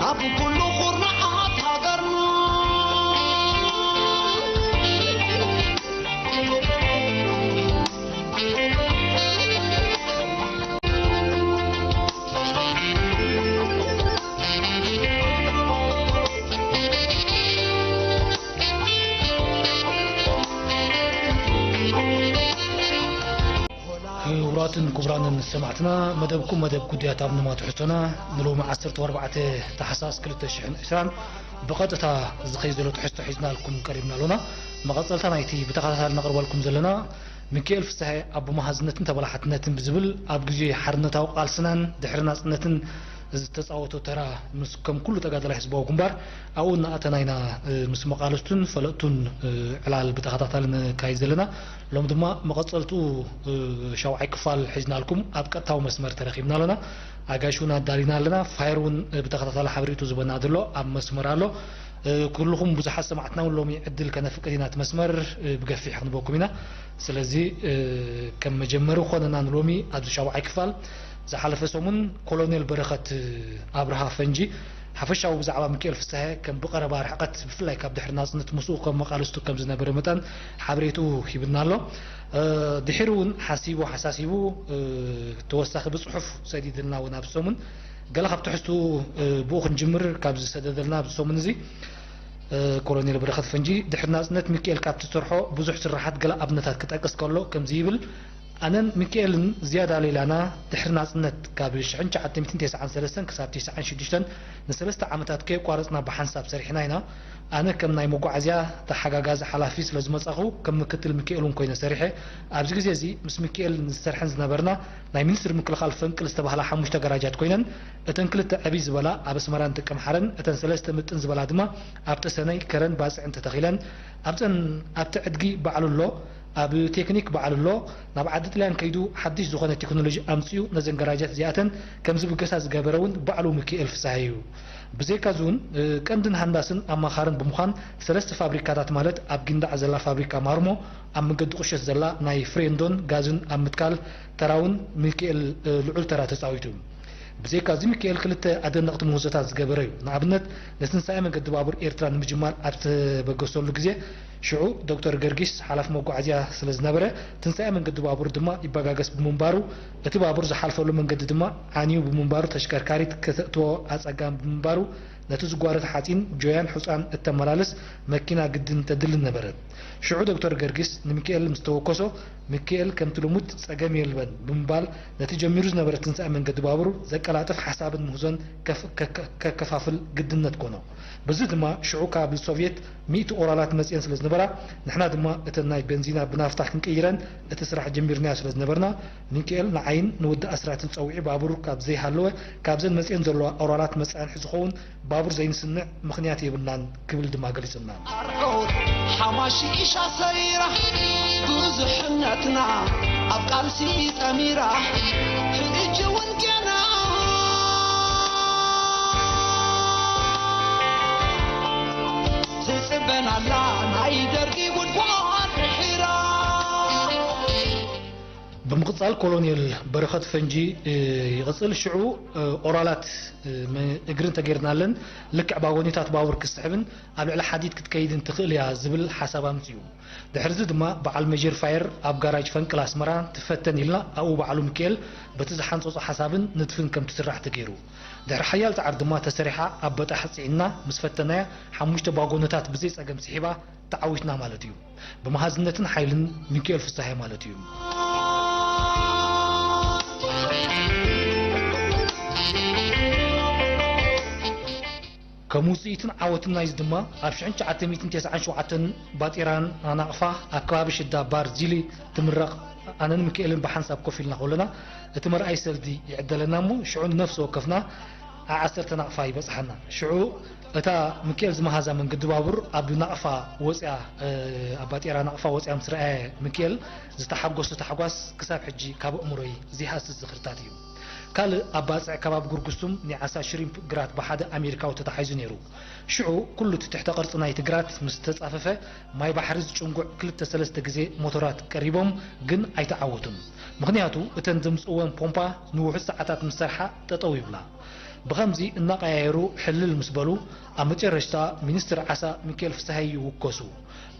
ኣብ ኩሉ ኩርናዓት ሃገርና። ክቡራትን ክቡራንን ሰማዕትና፣ መደብኩም መደብ ጉዳያት ኣብ ንማ ትሕዝቶና ንሎሚ ዓሰርተ ኣርባዕተ ታሕሳስ ክልተ ሽሕን ዕስራን ብቐጥታ ዝኸይድ ዘሎ ትሕዝቶ ሒዝናልኩም ቀሪብና ኣሎና። መቐጸልታ ናይቲ ብተኸታታሊ ነቕርበልኩም ዘለና፣ ሚካኤል ፍስሃ ኣብ መሃዝነትን ተበላሓትነትን ብዝብል ኣብ ግዜ ሓርነታዊ ቃልስናን ድሕሪ ናጽነትን ዝተጻወቶ ተራ ምስ ከም ኩሉ ተጋዳላይ ህዝባዊ ግንባር ኣብኡ እናኣተና ኢና፣ እ፣ ምስ መቓልስቱን ፈለጥቱን፣ እ፣ ዕላል ብተኸታታሊ ነካይድ ዘለና። ሎም ድማ መቐጸልትኡ፣ እ፣ ሻውዓይ ክፋል ሒዝናልኩም ኣብ ቀጥታዊ መስመር ተረኺብና ኣለና። ኣጋይሽ እውን ኣዳሊና ኣለና። ፋየር እውን፣ እ፣ ብተኸታታሊ ሓበሬቱ ዝበና ዘሎ ኣብ መስመር ኣሎ። እ፣ ኩልኹም ብዙሓት ሰማዕትና እውን ሎሚ ዕድል ከነፍቅድ ኢና፣ እቲ መስመር፣ እ፣ ብገፊሕ ክንበኩም ኢና። ስለዚ፣ እ፣ ከም መጀመሪ ኮነና ንሎሚ ኣብዚ ሻውዓይ ክፋል ዝሓለፈ ሰሙን ኮሎኔል በረኸት ኣብርሃ ፈንጂ ሓፈሻዊ ብዛዕባ ሚካኤል ፍስሃየ ከም ብቐረባ ርሕቀት ብፍላይ ካብ ድሕሪ ናጽነት ምስኡ ከም መቓልስቱ ከም ዝነበረ መጠን ሓበሬትኡ ሂብና ኣሎ። እ፣ ድሒሩ እውን ሓሲቡ ሓሳሲቡ፣ እ፣ ተወሳኺ ብጽሑፍ ሰዲድልና እውን ኣብዚ ሰሙን ገለ ካብ ትሕዝትኡ፣ እ፣ ብኡ ክንጅምር ካብ ዝሰደደልና ኣብዚ ሰሙን እዚ፣ እ፣ ኮሎኔል በረኸት ፈንጂ ድሕሪ ናጽነት ሚካኤል ካብ ትሰርሖ ብዙሕ ስራሓት ገለ ኣብነታት ክጠቅስ ከሎ ከምዚ ይብል። ኣነን ሚካኤልን ዝያዳ ሌላና ድሕሪ ናጽነት ካብ ሽሕን ትሽዓተ ሚእትን ተስዓን ሰለስተን ክሳብ ተስዓን ሽዱሽተን ንሰለስተ ዓመታት ከየቋረጽና ብሓንሳብ ሰሪሕና ኢና። ኣነ ከም ናይ መጓዓዝያ ተሓጋጋዚ ሓላፊ ስለ ዝመጻኹ ከም ምክትል ሚካኤል እውን ኮይነ ሰሪሐ። ኣብዚ ግዜ እዚ ምስ ሚካኤል ንዝሰርሐን ዝነበርና ናይ ሚኒስትሪ ምክልኻል ፈንቅል ዝተባህላ ሓሙሽተ ጋራጃት ኮይነን እተን ክልተ ዕብይ ዝበላ ኣብ ኣስመራን ደቀምሓረን እተን ሰለስተ ምጥን ዝበላ ድማ ኣብ ጠሰነይ ከረን ባጽዕን ተተኺለን ኣብተን ኣብቲ ዕድጊ ባዕሉ ኣሎ ኣብ ቴክኒክ በዓል ኣሎ ናብ ዓዲ ጥልያን ከይዱ ሓድሽ ዝኾነ ቴክኖሎጂ ኣምጺኡ ነዘን ገራጃት እዚኣተን ከም ዝብገሳ ዝገበረ እውን ባዕሉ ሚኪኤል ፍስሃየ እዩ። ብዘይካዚ እውን ቀንድን ሃንዳስን ኣማኻርን ብምዃን ሰለስተ ፋብሪካታት ማለት ኣብ ጊንዳዕ ዘላ ፋብሪካ ማርሞ፣ ኣብ መንገዲ ቁሸት ዘላ ናይ ፍሬንዶን ጋዝን ኣብ ምትካል ተራ እውን ሚኪኤል ልዑል ተራ ተጻዊቱ። ብዘይካ እዚ ሚኪኤል ክልተ ኣደነቕቲ ምህዞታት ዝገበረ እዩ። ንኣብነት ንትንሳኤ መንገዲ ባቡር ኤርትራ ንምጅማር ኣብ ዝተበገሰሉ ግዜ ሽዑ ዶክተር ገርጊስ ሓላፊ መጓዓዝያ ስለ ዝነበረ ትንሳኤ መንገዲ ባቡር ድማ ይበጋገስ ብምንባሩ እቲ ባቡር ዝሓልፈሉ መንገዲ ድማ ዓንዩ ብምንባሩ ተሽከርካሪት ከተእትዎ ኣጸጋሚ ብምንባሩ ነቲ ዝጓረት ሓጺን ጆያን ሑጻን እተመላልስ መኪና ግድን ተድሊ ነበረት። ሽዑ ዶክተር ገርጊስ ንሚኪኤል ምስ ተወከሶ፣ ሚኪኤል ከምቲ ልሙድ ጸገም የልበን ብምባል ነቲ ጀሚሩ ዝነበረ ትንሳኤ መንገዲ ባቡር ዘቀላጥፍ ሓሳብን ምህዞን ከፍ- ከ- ከከፋፍል ግድነት ኮኖ። በዚ ድማ ሽዑ ካብ ሶቭየት ሚእቲ ኦራላት መጽየን ስለ ዝነበራ ንሕና ድማ እተን ናይ በንዚና ብናፍታ ክንቅይረን እቲ ስራሕ ጀሚርናዮ ስለ ዝነበርና ሚኪኤል ንዓይን ንወዲ ኣስራትን ጸዊዑ ባቡር ካብ ዘይሃለወ ካብዘን መጽየን ዘለዋ ኦራላት መጻንሒ ዝኸውን ባቡር ዘይንስንዕ ምኽንያት የብልናን ክብል ድማ ገሊጹልና። ኣርዑት ሓማሺ ኢሻ ሰይራ ብዙሕነትና ኣብ ቃልሲ ጠሚራ ሕጂ እውን ገና ትጽበናላ ናይ ደርጊ ጉድጓድ ድሒራ። ብምቕጻል ኮሎኔል በረኸት ፈንጂ ይቕጽል። ሽዑ ኦራላት እግሪ እንተገይርናለን ልክዕ ባጎኒታት ባቡር ክትስሕብን ኣብ ልዕሊ ሓዲድ ክትከይድን ትኽእል እያ ዝብል ሓሳብ ኣምጺኡ። ድሕርዚ ድማ በዓል ሜጀር ፋየር ኣብ ጋራጅ ፈንቅል ኣስመራ ትፈተን ኢልና ኣብኡ ባዕሉ ሚኪኤል በቲ ዝሓንጸጾ ሓሳብን ንድፍን ከም ትስራሕ ተገይሩ። ድሕሪ ሓያል ጻዕሪ ድማ ተሰሪሓ ኣብ በጣሕ ጽዒንና ምስ ፈተናያ ሓሙሽተ ባጎነታት ብዘይ ጸገም ስሒባ ተዓዊትና ማለት እዩ። ብመሃዝነትን ሓይልን ሚኪኤል ፍስሃየ ማለት እዩ። ከም ውጽኢትን ዓወትን ናይዚ ድማ ኣብ ሽሕን ትሽዓተ ሚእትን ተስዓን ሸውዓተን ባጤራን ኣናቕፋ ኣብ ከባቢ ሽዳ ባር ዚሊ ትምረቕ ኣነን ሚኪኤልን ብሓንሳብ ኮፍ ኢልና ከለና እቲ መርኣይ ሰልዲ ይዕደለና እሞ ሽዑ ንነፍሲ ወከፍና ዓሰርተ ናቕፋ ይበጽሓና። ሽዑ እታ ሚኪኤል ዝመሃዛ መንገዲ ባቡር ኣብ ናቕፋ ወጽያ ኣብ ባጤራ ናቕፋ ወጽያ ምስ ረኣየ ሚኪኤል ዝተሓጎሶ ታሕጓስ ክሳብ ሕጂ ካብ ኣእምሮይ ዘይሃስስ ዝኽርታት እዩ። ካልእ ኣብ ባጽዕ ከባቢ ጉርጉስቱም ናይ ዓሳ ሽሪምፕ ግራት ብሓደ ኣሜሪካዊ ተታሒዙ ነይሩ። ሽዑ ኩሉ እቲ ትሕተ ቅርጺ ናይቲ ግራት ምስ ተጻፈፈ ማይ ባሕሪ ዝጭንጉዕ ክልተ ሰለስተ ግዜ ሞቶራት ቀሪቦም ግን ኣይተዓወቱን። ምኽንያቱ እተን ዘምጽእወን ፖምፓ ንውሑድ ሰዓታት ምስ ሰርሓ ጠጠው ይብላ። ብኸምዚ እናቐያየሩ ሕልል ምስ በሉ፣ ኣብ መጨረሽታ ሚኒስትር ዓሳ ሚኪኤል ፍስሃየ ይውከሱ።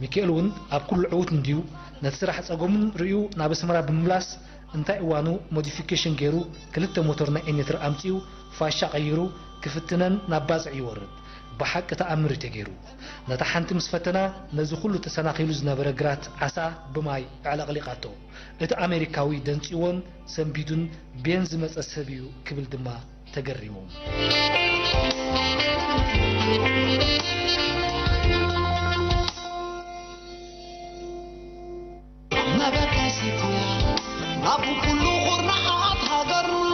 ሚኪኤል እውን ኣብ ኩሉ ዕዉት እንድዩ፣ ነቲ ስራሕ ጸገሙን ርእዩ ናብ ኣስመራ ብምምላስ፣ እንታይ እዋኑ ሞዲፊኬሽን ገይሩ ክልተ ሞተር ናይ ኤኔትር ኣምጺኡ ፋሻ ቀይሩ ክፍትነን ናብ ባጽዕ ይወርድ። ብሓቂ ተኣምር እዩ ተገይሩ። ነታ ሓንቲ ምስ ፈተና ነዚ ኩሉ ተሰናኺሉ ዝነበረ ግራት ዓሳ ብማይ ኣዕለቕሊቓቶ። እቲ ኣሜሪካዊ ደንጽዎን ሰንቢዱን ቤን ዝመጸ ሰብ እዩ ክብል ድማ ተገሪሙ። መበገሲት እያ ናብ ኩሉ ኩርናዓት ሃገርና።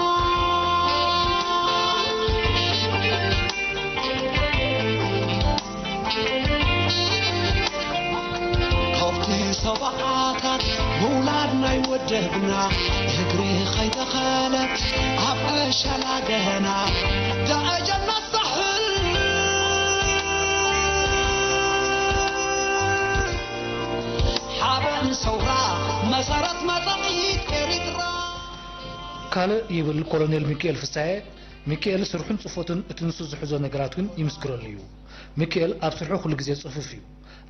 ካብቲ ሰብዓታት ምውላድ ናይ ወደብና፣ እግሪ ከይተኸለት ኣብ ዕሸላ ገና ደረጃና ሳሕል። ሓበን ሰውራ መሰረት መጻኢት ኤሪትራ። ካልእ ይብል ኮሎኔል ሚኪኤል ፍስሃየ፣ ሚኪኤል ስርሑን ጽፈቱን እቲ ንሱ ዝሕዞ ነገራት እውን ይምስክረሉ እዩ። ሚኪኤል ኣብ ስርሑ ኩሉ ግዜ ጽፉፍ እዩ።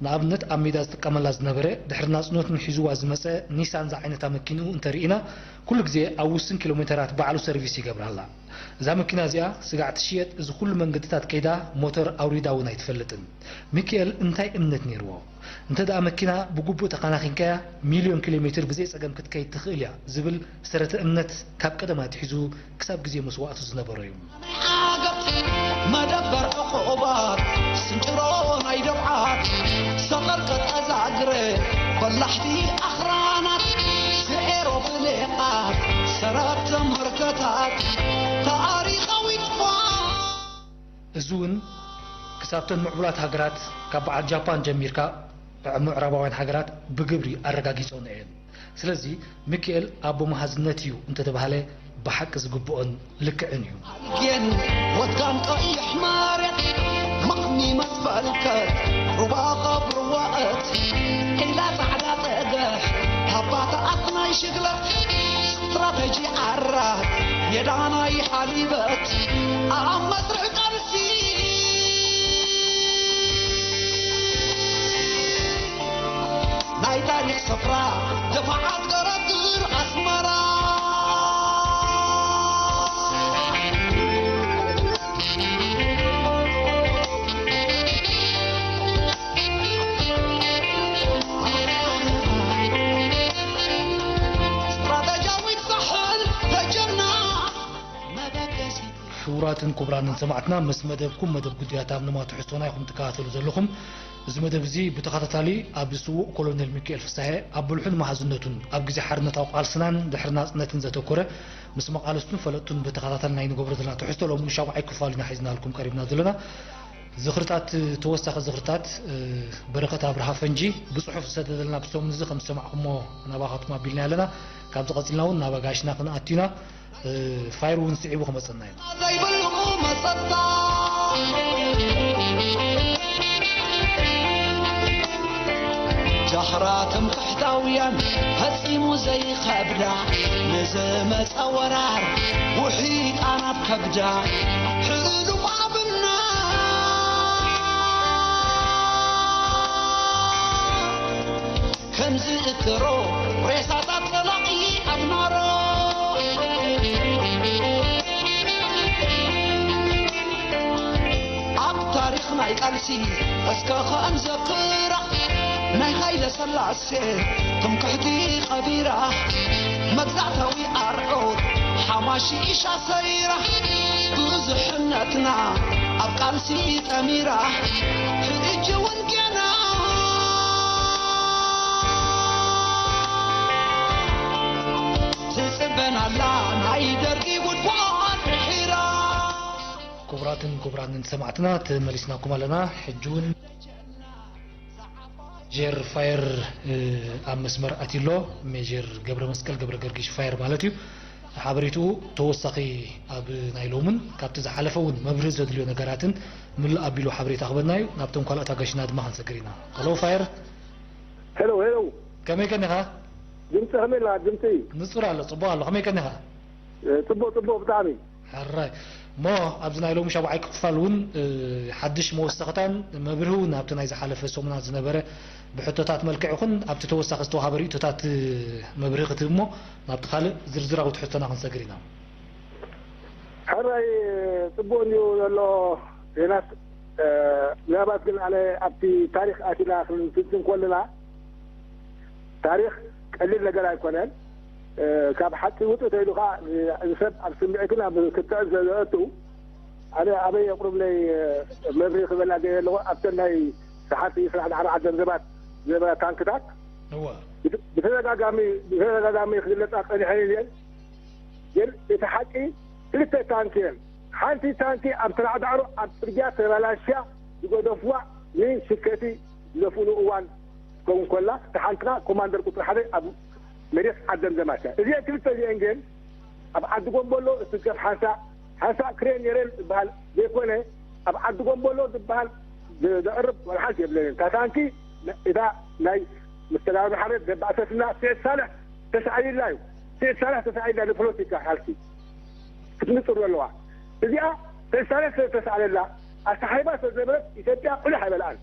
ንኣብነት ኣብ ሜዳ ዝጥቀመላ ዝነበረ ድሕሪ ናጽነቱን ሒዝዋ ዝመጸ ኒሳን ዝዓይነታ መኪንኡ እንተርኢና ኩሉ ግዜ ኣብ ውስን ኪሎ ሜተራት ባዕሉ ሰርቪስ ይገብራላ። እዛ መኪና እዚኣ ስጋዕ ትሽየጥ እዚ ኩሉ መንገድታት ከይዳ ሞተር ኣውሪዳ እውን ኣይትፈልጥን። ሚኪኤል እንታይ እምነት ነይርዎ? እንተ ደኣ መኪና ብግቡእ ተኸናኺንካያ ሚልዮን ኪሎ ሜትር ብዘይ ጸገም ክትከይድ ትኽእል እያ ዝብል ሰረተ እምነት ካብ ቀደም ኣትሒዙ ክሳብ ግዜ መስዋእቱ ዝነበሮ እዩ። ዓገብ መደበር ዕቑባት ስንጭሮ ናይ ደብዓት ሰቐር ቀጠዛግረ በላሕቲ ኣኽራናት ስዒሮ ፍሌቓት ሰረት ተመርከታት ተኣሪኻዊት ፋ እዚ እውን ክሳብተን ምዕቡላት ሃገራት ካብ በዓል ጃፓን ጀሚርካ ምዕራባውያን ሃገራት ብግብሪ ኣረጋጊጾን እየን። ስለዚ ሚኪኤል ኣቦ መሃዝነት እዩ እንተተባህለ ብሓቂ ዝግብኦን ልክዕን እዩ። ኣልጌን ወጋን ቀይሕ መሬት ማሚ መትፈልከት ሩባ ቐብሪ ወእት ዒላ ጻዕዳ ጸገሕ ታባታ ኣስናይ ሽግለት ስትራተጂ ዓራት ሜዳ ናይ ሓሊበት ኣብ መስርዕ ቃልሲ ናይ ታሪኽ ስፍራ ደፋዓት ገረግር ኣስመራ። ስትራተጂያዊት ሳሕል ደጀና መበገሲት። ክቡራትን ክቡራንን ሰማዕትና፣ ምስ መደብኩም መደብ ጉዳያት ኣብ ንማ ትሕዝቶና ኢኹም ትከታተሉ ዘለኹም። እዚ መደብ እዚ ብተኸታታሊ ኣብ ስዉእ ኮሎኔል ሚካኤል ፍስሃየ ኣብ ብልሑን መሃዝነቱን ኣብ ግዜ ሓርነታዊ ቃልስናን ድሕሪ ናጽነትን ዘተኮረ ምስ መቓልስቱን ፈለጥቱን ብተኸታታሊ ናይ ንገብሮ ዘለና ትሕዝቶ ሎሚ እውን ሻውዓይ ክፋል ኢና ሒዝናልኩም ቀሪብና ዘለና። ዝኽርታት፣ ተወሳኺ ዝኽርታት፣ እ፣ በረኸት ኣብርሃ ፈንጂ ብጽሑፍ ዝሰደደልና ብሰሙን እዚ ከም ዝሰማዕኩሞ ናባኻትኩም ኣቢልና ኣለና። ካብዚ ቀጺልና እውን ናብ ኣጋይሽና ክንኣቱ ኢና። እ፣ ፋይር እውን ስዒቡ ክመጸና እዩ። ዘይብሉ መጸታ ጃህራ ትምክሕታውያን ፈጺሙ ዘይኸብዳ ንዝመጸ ወራር ውሒጣ ናብ ከብዳ ሕሉፍ ኣብና ከም ዝእክሮ ሬሳታት ጸላኢ ኣብ ናሮ። ኣብ ታሪኽ ናይ ቃልሲ እስከ ኸእንዘክራ ናይ ሃይለ ሰላሴ ትምክሕቲ ቐቢራ መግዛእታዊ ኣርዑት ሓማሺ ኢሻ ሰይራ ብዙሕነትና ኣብ ቃልሲ ጠሚራ ሕጂ እውን ገና ትጽበናላ ናይ ደርጊ ጉድጓድ ድሒራ። ክቡራትን ክቡራንን ሰማዕትና ተመሊስናኩም ኣለና። ሕጂ እውን ሜጀር ፋየር፣ እ፣ ኣብ መስመር ኣትዩ ኣሎ። ሜጀር ገብረ መስቀል ገብረ ገርጊሽ ፋየር ማለት እዩ። ሓበሬትኡ ተወሳኺ ኣብ ናይ ሎምን ካብቲ ዝሓለፈ እውን መብርሂ ዘድልዮ ነገራትን ምልእ ኣቢሉ ሓበሬታ ክበና እዩ። ናብቶም ካልኦት ኣጋይሽና ድማ ክንሰግር ኢና። ሄሎ ፋየር። ሄሎ፣ ሄሎ። ከመይ ቀኒኻ? ድምፂ ከመይ ኣላ? ድምፂ? ንፁር ኣሎ፣ ፅቡቕ ኣሎ። ከመይ ቀኒኻ? እ፣ ፅቡቕ፣ ፅቡቕ ብጣዕሚ። ሕራይ። እሞ ኣብዚ ናይ ሎሚ ሻብዓይ ክፋል እውን ሓድሽ መወሰኽታን መብርሂ እውን ኣብቲ ናይ ዝሓለፈ ሰሙናት ዝነበረ ብሕቶታት መልክዕ ይኹን ኣብቲ ተወሳኺ ዝተዋሃበ ርእቶታት መብርሂ ክትህብ እሞ ናብቲ ካልእ ዝርዝራዊ ትሕዝቶና ክንሰግር ኢና። ሕራይ ጽቡቕ እንዲዩ ዘሎ ዜናት። ምናልባት ግን ኣነ ኣብቲ ታሪኽ ኣቲና ክንትንትን ከለና ታሪኽ ቀሊል ነገር ኣይኮነን። ካብ ሓቂ ውጥእ ተይሉ ከዓ ንሰብ ኣብ ስምዒትን ኣብ ክትዕን ስለዘእቱ ኣነ ኣበይ የቕርብለይ መብርሂ ክበላ ደየ ኣለኹ ኣብተን ናይ ሰሓርቲ ስራሕ ዳዕሮ ዓደን ዘባት ዝነበራ ታንክታት ብተደጋጋሚ ብተደጋጋሚ ክግለፃ ፀኒሐን እየን። ግን እቲ ሓቂ ክልተ ታንኪ እየን። ሓንቲ ታንኪ ኣብ ስራሕ ዳዕሮ ኣብ ፅርግያ ተበላሽያ ዝገደፍዋ ንሽከቲ ዝደፍእሉ እዋን ትኸውን ከላ፣ እታ ሓንቲ ከዓ ኮማንደር ቁፅሪ ሓደ ኣብ መሬት ዓደን ዘማት እያ። እዚአን ክልተ እዚአን ግን ኣብ ዓዲ ጎንበሎ እትርከብ ሓንሳእ፣ ሓንሳእ ክሬን የሬል ዝበሃል ዘይኮነ፣ ኣብ ዓዲ ጎንበሎ ዝበሃል ዘቕርብ ዋላ ሓንቲ የብለንን። እታ ታንኪ እታ ናይ መስተጋብር ሓረድ ዘባእሰትና ስዒድ ሳልሕ ተሳኢላ እዩ። ስዒድ ሳልሕ ተሳኢላ ንፖለቲካ ሓልቲ ክትምፅር ኣለዋ። እዚኣ ስዒድ ሳልሕ ስለ ዝተሳእለላ ኣሳሒባ ስለ ዝነበረት ኢትዮጵያ ቁልሕ ኣይበልኣን።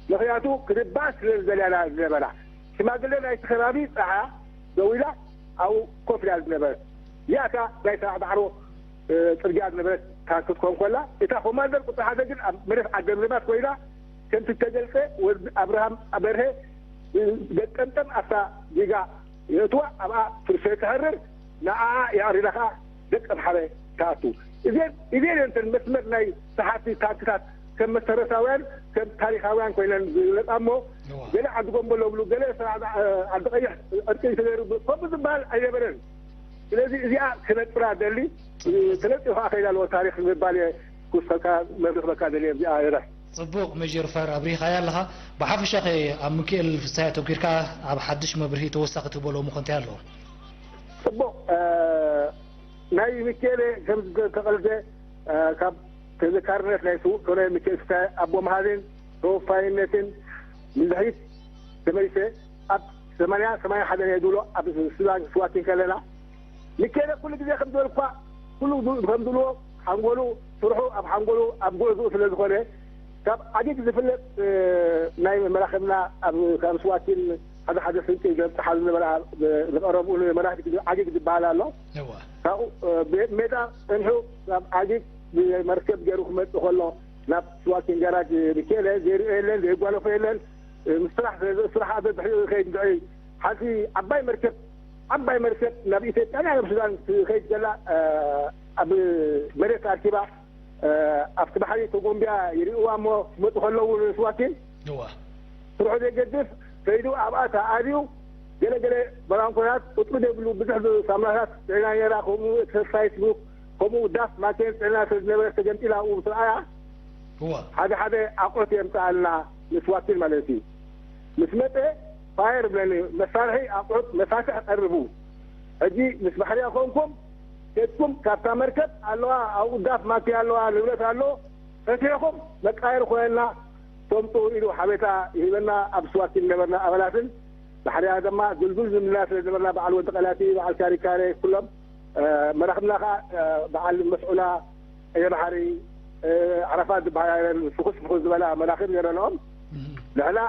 ምኽንያቱ ክድባእ ስለ ዝደልያና ዝነበራ ሽማግለ ናይቲ ከባቢ ፀሓያ ደው ኢላ ኣብኡ ኮፍ ኢላ ዝነበረት እዚኣታ ናይ ሰራዕ ዳዕሮ ፅርግያ ዝነበረት ታንክ ክትኮን ኮላ እታ ኮማንደር ቁፅሪ ሓደ ግን ኣብ መሬት ዓደምዘባት ኮይና ከምቲ ተገልፀ ወዲ ኣብርሃም በርሀ ገጠምጠም ኣብታ ዲጋ የእትዋ ኣብኣ ፍርሰ ትሕርር ንኣኣ የዕሪራ ከዓ ደቂ ኣምሓረ ትኣቱ። እዘን እዘን እየን እተን መስመር ናይ ሰሓርቲ ታንክታት ከም መሰረታውያን ከም ታሪኻውያን ኮይነን ዝግለፃ እሞ ገለ ዓዲ ጎንበሎ ብሉ ገለ ዓዲ ቀይሕ ዕርቂ ተገይሩ ከምኡ ዝበሃል ኣይነበረን። ስለዚ እዚኣ ክነፅራ ደሊ ክነፅር ከዓ ከይዳ ኣለዎ ታሪክ ምባል እየ ክውስኸልካ መብርህ በካ ደሊ እዚኣ ይረህ ፅቡቕ ሜጀር ፋር ኣብሪኻያ ኣለኻ። ብሓፈሻ ኸ ኣብ ሚካኤል ፍስሃይ ኣተኪርካ ኣብ ሓድሽ መብርሂ ተወሳኺ ትህቦ ሎሚ ኸ እንታይ ኣለዎ? ፅቡቕ ናይ ሚካኤል ከም ዝተቐልደ ካብ ተዘካርነት ናይ ስዉእ ኮሎኔል ሚካኤል ፍስሃይ ኣቦ መሃዝን ተወፋይነትን ንድሕሪት ተመሊሰ ኣብ ሰማንያ ሰማንያ ሓደ ነየ ዝብሎ ኣብ ሱዳን ስዋኪን ከለና ሚካኤል ኩሉ ግዜ ከም ዝበልኳ ኩሉ ከም ዝብልዎ ሓንጎሉ ስርሑ ኣብ ሓንጎሉ ኣብ ጉዕዝኡ ስለ ዝኾነ ካብ ዓጊግ ዝፍለጥ ናይ መራኸብና ኣብ ካብ ስዋኪን ሓደ ሓደ ስንቂ ዘብፅሓ ዝነበራ ዝቐረብኡ መራሕቲ ዓጊግ ዝበሃል ኣሎ። ካብኡ ሜዳ ፀንሑ ካብ ዓጊግ ብመርከብ ገይሩ ክመፅእ ከሎ ናብ ስዋኪን ጋራጅ ሚካኤለ ዘይሪኦ የለን ዘይጓነፎ የለን። ምስራሕ ስራሕ ኣብ ድሕሪኡ ይኸይድ እንድዒ ሓንቲ ዓባይ መርከብ ዓባይ መርከብ ናብ ኢትዮጵያ ናብ ሱዳን ትኸይድ ዘላ ኣብ መሬት ኣርኪባ ኣብቲ ባሕሪ ተጎንብያ ይርእዋ እሞ ክመፁ ከለዉ ንስዋኪን ስርሑ ዘይገድፍ ከይዱ ኣብኣ ተኣልዩ ገለገለ በራንኮታት ቁፅሪ ዘይብሉ ብዙሕ ሳሙናታት ፅዕና ነራ ከምኡ ኤክሰርሳይስ ቡክ ከምኡ ዳፍ ማኬን ፅዕና ስለዝነበረ ተገንጢላ ኣብኡ ምስ ረኣያ ሓደ ሓደ ኣቑሑት የምፅኣልና ንስዋኪን ማለት እዩ። ምስ መፀ ፋየር ብለኒ መሳርሒ ኣቑሑት መፋትሕ ቀርቡ ሕጂ ምስ ባሕርያ ኮንኩም ከድኩም ካብታ መርከብ ኣለዋ ኣብኡ ዳፍ ማኪ ኣለዋ ንብረት ኣሎ ፈቲሕኹም መቃየር ኮይና ተምፅኡ ኢሉ ሓቤታ ይህበና ኣብ ስዋኪን ነበርና ኣባላትን ባሕርያ ድማ ድልዱል ዝምድና ስለ ዝነበርና በዓል ወዲ ቀላቲ በዓል ካሪካሬ ኩሎም መራኽብና ከዓ በዓል መስዑላ የባሕሪ ዓረፋት ዝበሃላ ፍኹስ ፍኹስ ዝበላ መራኽብ ነረንኦም ንሕና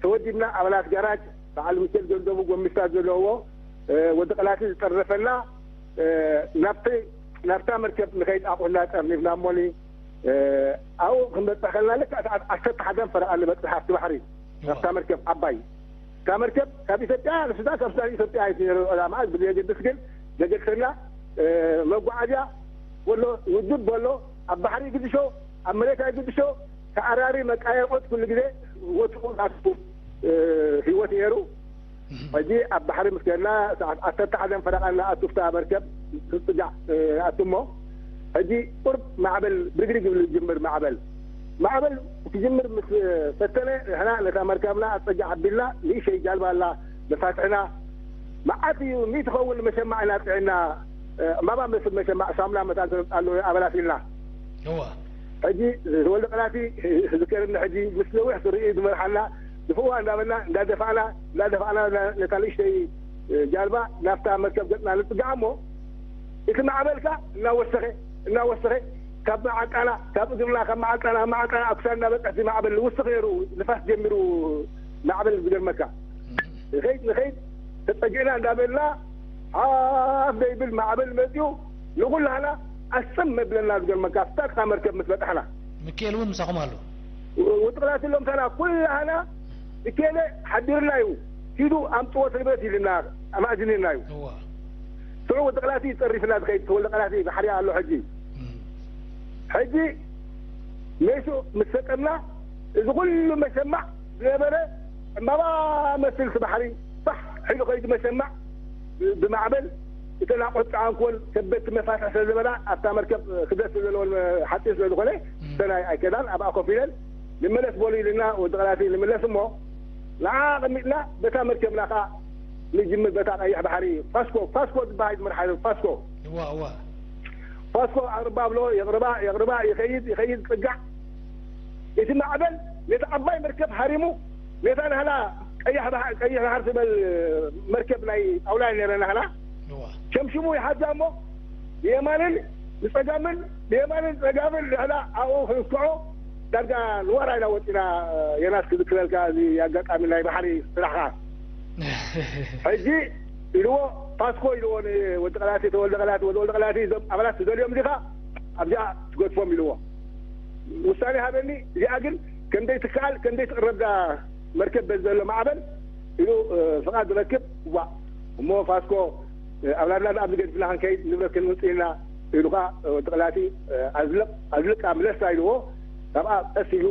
ተወዲብና ኣባላት ጋራጅ በዓል ሚኬል ገንዘቡ ጎሚስታት ዘለውዎ ወዲ ቀላቲ ዝጠረፈና ናብቲ ናብታ መርከብ ንኸይድ ኣቑሑትና ጠርኒፍና እሞኒ ኣብኡ ክንበፅሕ ከለና ልክዕ ሰዓት ዓሰርተ ሓደን ፈረቓ ንበፅሕ ኣብቲ ባሕሪ ናብታ መርከብ ዓባይ እታ መርከብ ካብ ኢትዮጵያ ንሱዳን ካብ ሱዳን ኢትዮጵያ እዩ ነይሩ ዕላማ ብዘየገድስ ግን ዘገድሰና መጓዓዝያ ወሎ ውድብ ወሎ ኣብ ባሕሪ ይግድሾ ኣብ መሬት ኣይግድሾ ተኣራሪ መቃየቆት ኩሉ ግዜ ወትሩ ናቱ ህይወት ነይሩ ሕጂ ኣብ ባሕሪ ምስ ገና ሰዓት ዓሰርተ ሓደን ፈረቓ እናኣቱ ፍታ መርከብ ትፅጋዕ ኣቱ እሞ ሕጂ ቁርብ ማዕበል ብርግርግ ይብል ዝጅምር ማዕበል ማዕበል ክጅምር ምስ ፈተነ ንሕና ነታ መርከብና ኣብ ፀጊዕ ኣቢልና ንእሸይ ጃልባ ኣላ መፋትሕና መዓት እዩ ሚ ትኸውን መሸማዕ ኢና ፅዕና እማማ መስል መሸማዕ ሳሙና መታን ተነምፃሉ ኣበላት ኢልና ሕጂ ተወልደ ቀላቲ ዝከርኒ ሕጂ ምስ ነዊሕ ስርኢ ዝመርሓና ድፍዋ እንዳበልና እንዳደፋእና እንዳደፋእና ነታ ንእሽተይ ጃልባ ናብታ መርከብ ገፅና ንፅጋዕ እሞ እቲ ማዕበልካ እናወሰኸ እናወሰኸ ካብ መዓንጣና፣ ካብ እግርና፣ ካብ መዓንጣና፣ መዓንጣና ኣብ ክሳድና በቃ እቲ ማዕበል ንውስኽ ነይሩ። ንፋስ ጀሚሩ ማዕበል ዝገርመካ። ንኸይድ ንኸይድ ተጸጊዕና እንዳበልና ሓፍ ዘይብል ማዕበል መጺኡ ንኹላህና ኣስም መብለና ዝገርመካ። ኣብታ መርከብ ምስ በጣሕና። ምክኤል እውን ምሳኹም ኣሎ። ውጥቕላት ኢሎም ሳና ኩላህና እኬለ ሓዲርና እዩ። ኪዱ ኣምጥዎ ንብረት ኢልና ኣማእዝንና እዩ። እዋ። ስዑ ወዲ ቐላቲ ጸሪፍና ዝኸይድ ተወልደ ቐላቲ ባሕሪ ኣሎ ሕጂ። እም። ሕጂ ሜሱ ምስ ሰጠምና፣ እዚ ኩሉ መሸማዕ ዝነበረ ዕምባባ መስል እቲ ባሕሪ ፋሕ ኢሉ ከይዱ። መሸማዕ ብማዕበል እተን ኣቑሑት ጸዓንኩወን ከበድቲ መፋትሕ ስለ ዝበላ ኣብታ መርከብ ክብደት ስለ ዘለወን ሓጺር ስለ ዝኾነ እም። ሰናይ ኣይከዳን ኣብኣ ኮፍ ኢለን ንመለስ በሉ ኢልና ወዲ ቐላቲ ንምለስ እሞ ንዓ ኣቐሚጥና በታ መርከብና ኸዓ ንጅምር በታ ቀይሕ ባሕሪ ፋስኮ፣ ፋስኮ ዝበሃል ዝመርሓ ፋስኮ። እዋ፣ እዋ። ፋስኮ ኣቕርባ ብሎ፣ የቕርባ፣ የቕርባ፣ ይኸይድ፣ ይኸይድ፣ ጽጋዕ። እቲ ማዕበል ነቲ ዓባይ መርከብ ሃሪሙ፣ ነታ ናህላ ቀይሕ ባሕ-፣ ቀይሕ ባሕሪ ትበል መርከብ ናይ ጣውላ ነይረ ናህላ። እዋ። ሸምሽሙ ይሓዛ እሞ፣ ብየማንን ብጸጋምን፣ ብየማንን ጸጋምን ናህላ ኣብኡ ክንስዖ፣ ዳርጋ ንዋራ ኢና ወጺና። የናስ ክዝክረልካ፣ እዚ ኣጋጣሚ ናይ ባሕሪ ስራሕኻ። ሕጂ ኢልዎ፣ ፓስኮ ኢልዎ ንወዲ ቀላቲ፣ ተወልደ ቀላቲ፣ ወዲ ወልደ ቀላቲ፣ እዞም ኣባላት ትደልዮም ዲኻ? ኣብዚኣ ትገድፎም ኢልዎ። ውሳኔ ሃበኒ፣ እዚኣ ግን ከምደይ ትከኣል፣ ከምደይ ትቕረብ እዛ መርከብ በዚ ዘሎ ማዕበል ኢሉ፣ እ፣ ፍቓድ ዝረክብ፣ ዋእ፣ እሞ ፋስኮ፣ እ፣ ኣብ ላድላድ ኣብዚ ገድፍና ክንከይድ ንብረት ክንምጽእ ኢና ኢሉ ኸኣ፣ እ፣ ወዲ ቀላቲ፣ እ፣ ኣዝልቕ፣ ኣዝልቃ ምለሳ ኢልዎ፣ ካብኣ ቀስ ኢሉ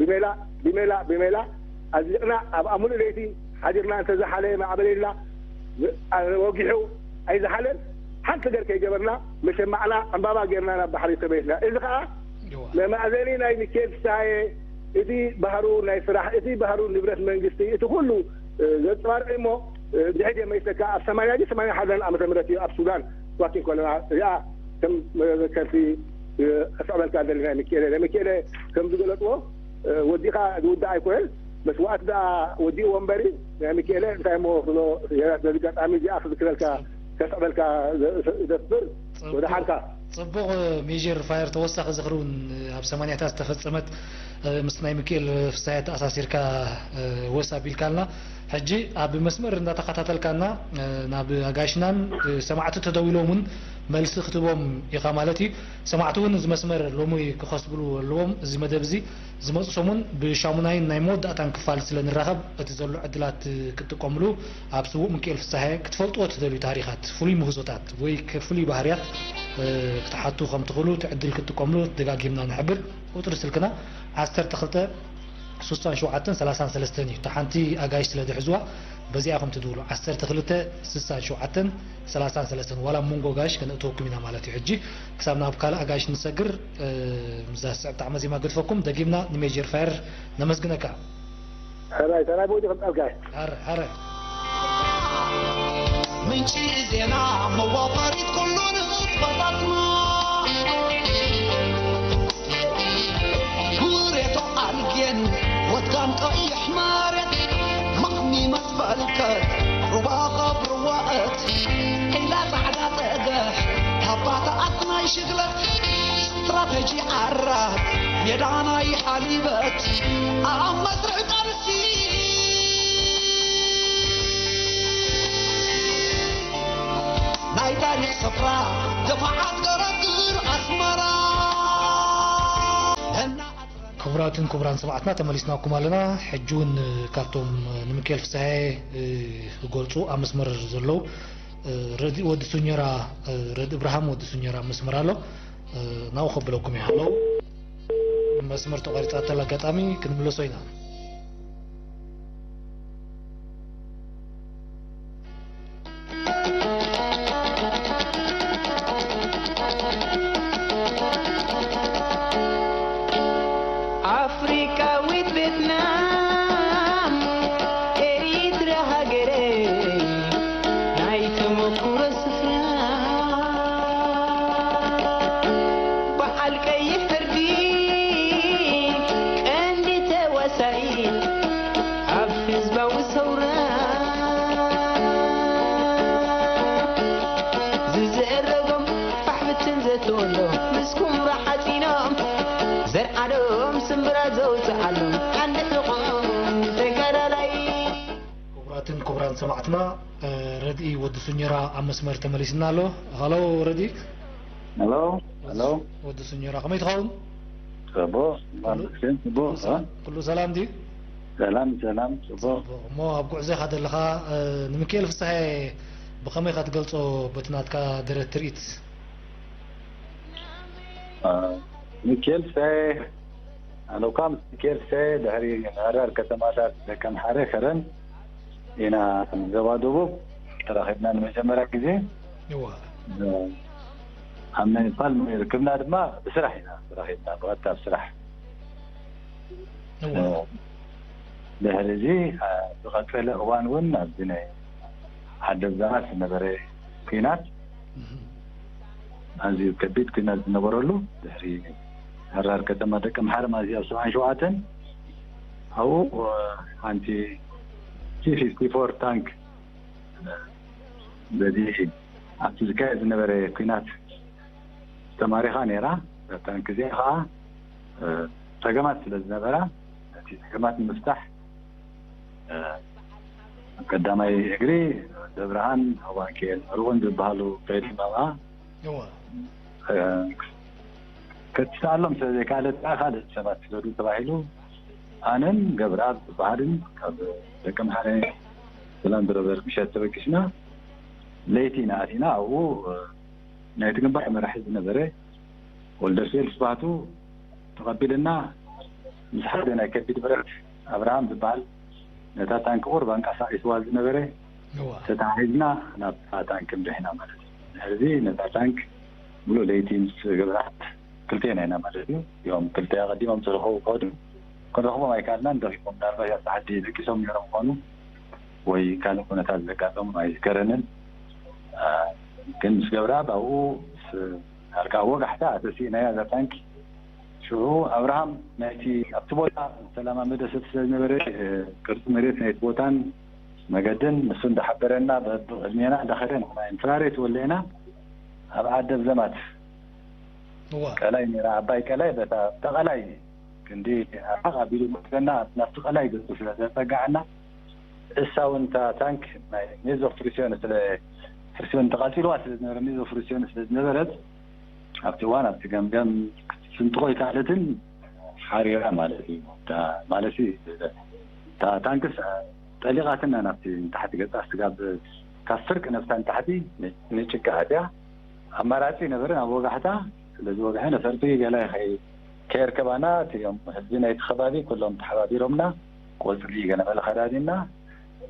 ብሜላ፣ ብሜላ፣ ብሜላ ኣዝሊቕና ኣብኣ ሙሉእ ለይቲ ሓዲርና፣ እንተዝሓለ ማዕበል ኢልና፣ ወጊሑ ኣይዝሓለን፣ ሓንቲ ነገር ከይገበርና፣ መሸማዕና ዕምባባ ጌርና ናብ ባሕሪ ተመሊስና። እዚ ኸኣ እዋ። መማእዘኒ ናይ ሚካኤል ፍስሃየ፣ እቲ ባህሩ ናይ ስራሕ፣ እቲ ባህሩ ንብረት መንግስቲ፣ እቲ ኩሉ፣ እ፣ ዘንጸባርቕ እሞ፣ እ፣ ድሕድ የመይሰካ ኣብ ሰማንያ ድዩ ሰማንያ ሓደን ዓመተ ምህረት እዩ ኣብ ሱዳን ዋኪን ከለና እዚኣ ከም መዘከርቲ፣ እ፣ ከስዕበልካ ደሊ ናይ ሚካኤለ። ናይ ሚካኤለ ከም ዝገለጽዎ፣ እ፣ ወዲኻ ዝውዳእ ኣይኮነን፣ መስዋእቲ ደኣ ወዲእዎ እምበሪ፣ ናይ ሚካኤለ እንታይ እሞ ክብሎ፣ የራስ በዚ ኣጋጣሚ እዚኣ ክዝክረልካ፣ ከስዕበልካ ዘ-፣ ዘ-፣ ዘፍር ጽቡቕ፣ ወደሓንካ። ጽቡቕ ሜጀር ፋየር፣ ተወሳኺ ዝኽሪ እውን ኣብ ሰማንያታት ዝተፈጸመት፣ እ፣ ምስ ናይ ሚካኤል ፍስሃየ ተኣሳሲርካ፣ እ፣ ወስ ኣቢልካልና። ሕጂ ኣብ መስመር እንዳተኸታተልካና፣ እ፣ ናብ ኣጋይሽናን፣ እ፣ ሰማዕቲ ተደዊሎም እውን መልሲ ክትህቦም ኢኻ ማለት እዩ። ሰማዕቲ እውን እዚ መስመር ሎሚ ክኸስብሉ ኣለዎም። እዚ መደብ እዚ ዝመጽእ ሰሙን ብሻሙናይን ናይ መወዳእታን ክፋል ስለ ንራኸብ፣ እቲ ዘሎ ዕድላት ክትጥቀምሉ፣ ኣብ ስዉእ ሚካኤል ፍስሃየ ክትፈልጥዎ ትደልዩ ታሪኻት፣ ፍሉይ ምህዞታት ወይ ከ-፣ ፍሉይ ባህርያት፣ እ፣ ክትሓቱ ከም ትኽእሉ እቲ ዕድል ክትጥቀምሉ ደጋጊምና ንሕብር። ቁጽሪ ስልክና ዓሰርተ ክልተ ስሳን ሸውዓተን ሰላሳን ሰለስተን እዩ። እታ ሓንቲ ኣጋይሽ ስለ ዝሕዝዋ በዚኣ ኢኹም ትድውሉ። ዓሰርተ ክልተ ስሳን ሸውዓተን ሰላሳን ሰለስተን፣ ዋላ ኣብ መንጎ ኣጋይሽ ከነእትወኩም ኢና ማለት እዩ። ሕጂ ክሳብ ናብ ካልእ ኣጋይሽ ንሰግር፣ እ፣ ምስዛ ዝስዕብ ጣዕመ ዜማ ገድፈኩም ደጊምና ንሜጀር ፋየር ነመስግነካ። ሕራይ፣ ሕራይ፣ ብወዲ ክምጣልካ። ሕራይ፣ ሕራይ። ምንጪ ዜና መዋፈሪት ኩሉ ንጥፈታትና። ጉሬቶ ኣልጌን ወድጋን ቀይሕ መሬት ማዕኒ መስፈልከት ሩባ ኸብርዋእት ዒላ ጻዕዳ ጸገሕ ታባታ ኣትናይ ሽግለት ስትራተጂ ዓራት ሜዳ ናይ ሓሊበት ኣብ መስርዕ ቃልሲ ናይ ታሪኽ ስፍራ ደፋዓት ገረግር ኣስመራ እና ክቡራትን ክቡራን ሰማዕትና ተመሊስናኩም ኣለና። ሕጂ እውን ካብቶም ንሚካኤል ፍስሃየ፣ እ፣ ክገልጹ ኣብ መስመር ዘለዉ፣ እ፣ ረድኢ ወዲ ሱኘራ፣ እ፣ ረድኢ እብርሃም ወዲ ሱኘራ ኣብ መስመር ኣሎ። እ፣ ናብኡ ከብለኩም እየ። ኣለዉ መስመር ተቋሪጻ ተላ ኣጋጣሚ ክንምለሶ ኢና። ኣፍሪቃዊት ቬትናም ኤሪትራ ሃገረይ ናይ ተመኩሮ ስፍራ በዓል ቀይሕ ፍርዲ ቀንዲ ተዋሳኢ ኣብ ህዝባዊ ሰውራ ዝዝረጎም ፋሕ ብትን ዘተወሎ ዘርኣዶም ስምብራ ዘውፅኣሎም፣ ዓንዲ ጥቑም ተጋዳላይ። ክቡራትን ክቡራን ሰማዕትና፣ ረድኢ ወዲ ሱኘራ ኣብ መስመር ተመሊስና ኣሎ። ሃሎ ረድኢ። ሄሎ፣ ሄሎ። ወዲ ሱኘራ ከመይ ትኸውን? ጽቡቕ፣ ጽቡቕ። ኩሉ ሰላም ድዩ? ሰላም፣ ሰላም፣ ጽቡቕ። እሞ ኣብ ጉዕዞኻ ዘለኻ፣ ንምክኤል ፍስሃየ ብኸመይ ኢኻ ትገልጾ በቲ ናትካ ደረት ትርኢት? ሚካኤል ፍስሃየ፣ ኣነ እኳ ምስ ሚካኤል ፍስሃየ ድሕሪ ምሕራር ከተማታት ደቀምሓረ ከረን ኢና ዞባ ደቡብ ተራኺብና ንመጀመርያ ግዜ። እዋ። ኣብ ናይ ፓልም ርክብና ድማ ብስራሕ ኢና ተራኺብና፣ ብቐጥታ ብስራሕ። እዋ። ድሕሪ እዚ ዝቐጸለ እዋን እውን ኣብዚ ናይ ዓዲ ብዛራት ዝነበረ ኲናት፣ ኣዝዩ ከቢድ ኲናት ዝነበረሉ፣ ድሕሪ ምሕራር ከተማ ደቀምሓረ ማለት እዩ፣ ኣብ ሰብዓን ሸውዓተን ኣብኡ ሓንቲ ቲ ፊፍቲ ፎር ታንክ በዚ ኣብቲ ዝካየድ ዝነበረ ኲናት ተማሪኻ ነይራ። እታ ታንክ እዚኣ ኸዓ ጸገማት ስለ ዝነበራ፣ ነቲ ጸገማት ንምፍታሕ ቀዳማይ እግሪ ደብረሃን ዋንኬል ሩቕን ዝበሃሉ ከይዶም ኣብኣ እዋ። ከተስተኣሎም ስለ ዘይከኣለት ከዓ ካልእ ሰባት ስደዱ ተባሂሉ ኣነን ገብረኣብ ዝበሃልን ካብ ደቀምሓረ ብላንድሮቨር ምሸት ተበጊስና ለይቲ ኢና ኣቲና። ኣብኡ ናይቲ ግንባር መራሒ ዝነበረ ወልደስዌል ስብሃቱ ተቐቢልና ምስ ሓደ ናይ ከቢድ ብረት ኣብርሃም ዝበሃል ነታ ታንክ ቁሩብ ኣንቀሳቒስዋ ዝነበረ እዋ። ተተሓሒዝና ናብታ ታንክ ምሪሕና ማለት እዩ። ድሕሪ እዚ ነታ ታንክ ሙሉእ ለይቲ ምስ ገብረኣብ ክልቴና ኢና ማለት እዩ። እዮም ክልተ ኣቐዲሞም ዝረኸቡ ከዱ ክንረኽቦም ኣይከኣልናን፣ ደኺሞም ምናልባት ኣብቲ ዓዲ ደቂሶም ነይሮም ይኾኑ ወይ ካልእ ኩነታት ዘጋጠሙ ኣይዝከረንን። ግን ምስ ገብረኣብ ኣብኡ ዳርጋ ወጋሕታ ተሲእናያ እዛ ታንኪ። ሽዑ ኣብርሃም ናይቲ ኣብቲ ቦታ ዝተለማመደ ሰብ ስለ ዝነበረ ቅርፂ መሬት ናይቲ ቦታን መገድን ንሱ እንዳሓበረና በብቕድሜና እንዳኸደ ንሕና ኢንፍራሬት ወሊዕና ኣብ ዓዲ ኣብዘማት እዋ። ቀላይ ነይራ፣ ዓባይ ቀላይ በታ ብታ ቀላይ ክንዲ ኣርሓቕ ኣቢሉ መክደና ናብቲ ቀላይ ገፁ ስለ ዘፀጋዐና እሳ እውን እታ ታንክ ናይ ሜዞ ፍሪሲዮን ስለ ፍሪሲዮን ተቓፂልዋ ስለ ዝነበረ ሜዞ ፍሪሲዮን ስለ ዝነበረት ኣብቲ እዋን ኣብቲ ገምገም ክትስንጥቆ ኣይከኣለትን ሓሪራ ማለት እዩ። እታ ማለት እዩ እታ ታንክስ ጠሊቓትና ናብቲ ንታሕቲ ገፃ ስጋብ ካብ ፍርቂ ነብሳ ንታሕቲ ንጭቃ ኣትያ ኣማራፂ ነበረ ናብ ወጋሕታ ስለዚ ወግሐ ነፈርቲ ገለ ከየርከባና እቲኦም ህዝቢ ናይቲ ከባቢ ኩሎም ተሓባቢሮምና ቆፅሊ ገለ መለ ከዳዲና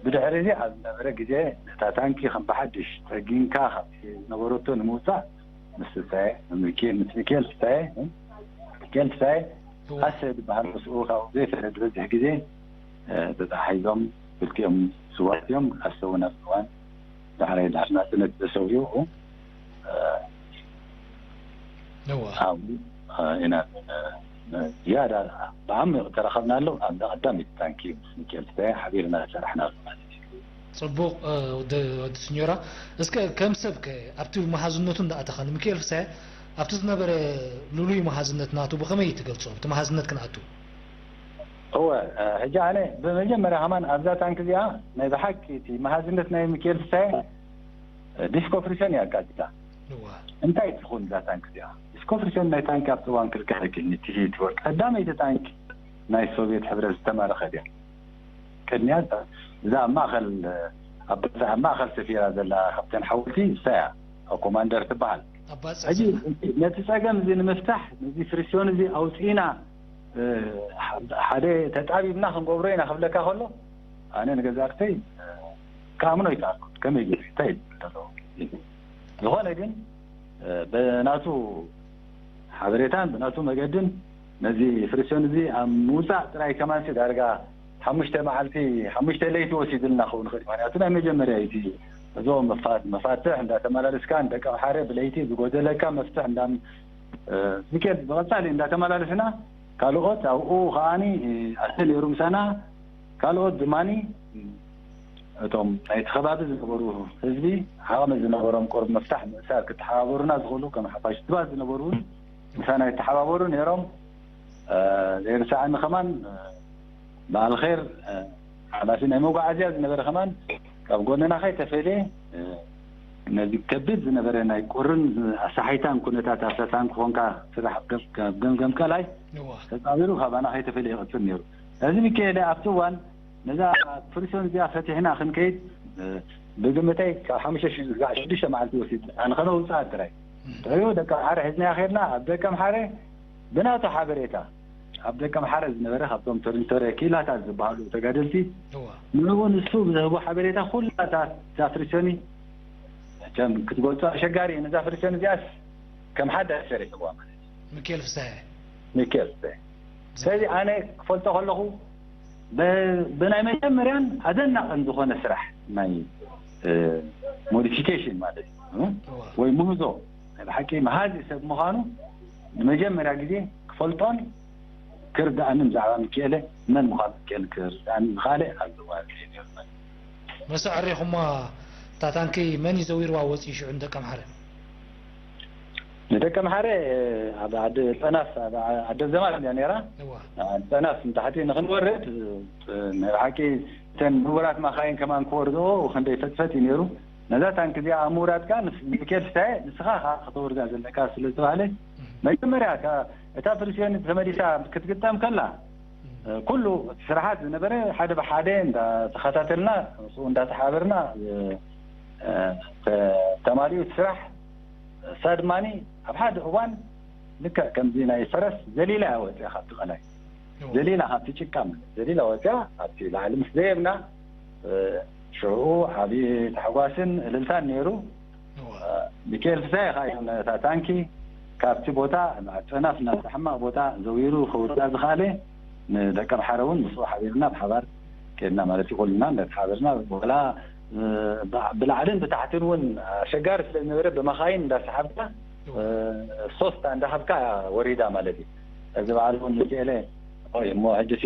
ብድሕሪ እዚ ኣብ ዝነበረ ግዜ ነታ ታንኪ ከም ብሓድሽ ፀጊንካ ካብቲ ዝነበረቶ ንምውፃእ ምስ ፍሳየ ምስ ሚኪኤል ፍሳየ ሚኪኤል ፍሳየ ኣሰ ዝበሃል ምስኡ ካብኡ ዘይፈለ ዝበዝሕ ግዜ ተተሓሒዞም ክልቲኦም ስዋት እዮም ኣሰ እውን ኣብ እዋን ዳሕራይ ድሕሪ ናፅነት ዝተሰውኡ እዋ። ኣብኡ ኢና ዝያዳ ብዓሚቕ ተረኸብናሉ ኣብዛ ቀዳሚት ታንኪ ምስ ሚኪኤል ፍሳየ ሓቢርና ዝሰራሕናሉ ማለት እዩ። ጽቡቕ። ወዲ ሲኞራ እስከ ከም ሰብከ ኣብቲ መሃዝነቱ እንዳኣተኻ ንሚኪኤል ፍሳየ ኣብቲ ዝነበረ ልሉይ መሃዝነት ናቱ ብኸመይ ትገልጾ? ኣብቲ መሃዝነት ክንኣቱ እወ ሕጂ ኣነ ብመጀመርያ ከማን ኣብዛ ታንክ እዚኣ ናይ ብሓቂ እቲ መሃዝነት ናይ ሚኪኤል ፍሳየ ዲስኮ ፍሪሰን እያ ኣቃጺላ። እዋ እንታይ ትኸውን እዛ ታንክ እዚኣ? ዲስኮ ፍሪሰን ናይ ታንክ ኣብቲ እዋን ክልተ ደቂ ንትሂት ወርቂ ቀዳመይቲ ታንክ ናይ ሶቪየት ሕብረት ዝተማረኸት እያ። ቅድሚያ እዛ ኣብ ማእኸል ኣብ ኣብ ማእኸል ሰፊራ ዘላ ካብተን ሓወልቲ እሳ እያ ኮማንደር ትበሃል። ኣባጽዕ ሕጂ ዘላ ነቲ ጸገም እዚ ንምፍታሕ ነዚ ፍሪሲዮን እዚ ኣውፅኢና ሓደ ተጣቢብና ክንገብሮ ኢና ክብለካ ከሎ ኣነ ንገዛእተይ ክኣምኖ ይከኣልኩ ከመይ ገይሩ እንታይ ይብል ኣለዎ ዝኾነ ግን ብናቱ ሓበሬታን ብናቱ መገድን ነዚ ፍሪሲዮን እዚ ኣብ ምውፃእ ጥራይ ከማንሲ ዳርጋ ሓሙሽተ መዓልቲ ሓሙሽተ ለይቲ ወሲድልና ክኸውን ይኽእል ምክንያቱ ናይ መጀመርያ እዩ እዞም መፋትሕ እንዳተመላለስካ ንደቂ ኣምሓረ ብለይቲ ዝጎደለካ መፍትሕ እንዳ ሚካኤል ብቐፃሊ እንዳተመላለስና ካልኦት ኣብኡ ከዓኒ ኣሰ ነይሩ ምሳና ካልኦት ድማኒ እቶም ናይቲ ከባቢ ዝነበሩ ህዝቢ ዓቕሚ ዝነበሮም ቁሩብ ምፍታሕ ምእሳር ክተሓባበሩና ዝኽእሉ ከም ሓፋሽ ድባት ዝነበሩ እውን ምሳና ይተሓባበሩ ነይሮም። ዘይርሳዕኒ ከማን በዓል ኸይር ሓላፊ ናይ መጓዓዝያ ዝነበረ ከማን ካብ ጎንና ከይተፈልየ ነዚ ከቢድ ዝነበረ ናይ ቁርን ኣሳሓይታን ኩነታት ኣብታ ታንክ ኮንካ ስራሕ ገምገም ቀላይ ተፃዊሩ ካባና ከይተፈልየ ይቕፅል ነይሩ። እዚ ሚካኤለ ኣብቲ እዋን ነዛ ፕሪሶን እዚኣ ፈቲሕና ክንከይድ ብግምተይ ካብ ሓሙሽተ ሽዱሽተ መዓልቲ ወሲድ ኣንኸነውፅኣ ጥራይ። ጥዑ ደቂ ኣምሓረ ሒዝናዮ ከድና ኣብ ደቂ ኣምሓረ ብናቱ ሓበሬታ ኣብ ደቂ ኣምሓረ ዝነበረ ካብቶም ተሪቶርያ ኪላታት ዝበሃሉ ተጋደልቲ ንኡ ንሱ ብዘህቦ ሓበሬታ ኩላታ ዛፍሪሰኒ ከም ክትገልጾ ኣሸጋሪ እዩ። ነዛ ፍሪሰን እዚኣስ ከም ሓዳሽ ሰሪሕዋ ማለት እዩ። ሚካኤል ፍስሐ። ሚካኤል ፍስሐ። ስለዚ ኣነ ክፈልጦ ከለኹ ብናይ መጀመርያን ኣደናቕን ዝኾነ ስራሕ ናይ ሞዲፊኬሽን ማለት እዩ ወይ ምህዞ ናይ ብሓቂ መሃዚ ሰብ ምዃኑ ንመጀመርያ ግዜ ክፈልጦን ክርድኣንን ብዛዕባ ሚካኤለ መን ምዃኑ ሚካኤል ክርድኣኒ ዝኻለ ኣብ ዘዋር ነይሩ። መሰ ዕሪኹማ እታ ታንኪ መን እዩ ዘዊርዋ ወፂኡ ሽዑ ንደቂ ኣምሓረ? ንደቂ ኣምሓረ ኣብ ዓዲ ጠናፍ ኣብ ዓዲ ዘማት እያ ነይራ። ጠናፍ ንታሕቲ ንክንወርድ ናይ ብሓቂ እተን ምውራት ማኻይን ከማን ክወርድኦ ክንደይ ፈጥፈጥ እዩ ነይሩ። ነዛ ታንኪ እዚኣ ኣብ ምውራድካ ሚካኤል ፍስሃየ ንስኻ ከዓ ክተወርዳ ዘለካ ስለ ዝተባህለ መጀመርያ እታ ፕሪሲዮን ተመሊሳ ክትግጠም ከላ ኩሉ እቲ ስራሓት ዝነበረ ሓደ ብሓደ እንዳተኸታተልና ምስኡ እንዳተሓበርና ተማሊኡ እቲ ስራሕ። እሳ ድማ ኣብ ሓደ እዋን ልክዕ ከምዚ ናይ ፈረስ ዘሊላ እያ ወፅያ ካብቲ ቀላይ ዘሊላ ካብቲ ጭቃ ማለት ዘሊላ ወፅያ ኣብቲ ላዕሊ ምስ ደየብና ሽዑ ዓብዪ ታሕጓስን እልልታን ነይሩ። ሚካኤል ፍስሃየ ከዓ እዩ ነታ ታንኪ ካብቲ ቦታ ናብ ጨናፍ ናብቲ ሕማቕ ቦታ ዘዊሩ ከውርዳ ዝኸኣለ ንደቂ ኣምሓረ እውን ምስኡ ሓቢርና ብሓባር ከድና ማለት እዩ። ኩልና እንዳተሓበርና ዋላ ብላዕልን ብታሕትን እውን ኣሸጋሪ ስለ ዝነበረ ብመኻይን እንዳሰሓብካ ሶስታ እንዳሃብካ ወሪዳ ማለት እዩ። እዚ በዓል እውን ሚካኤለ ኦይ እሞ ሕጂሲ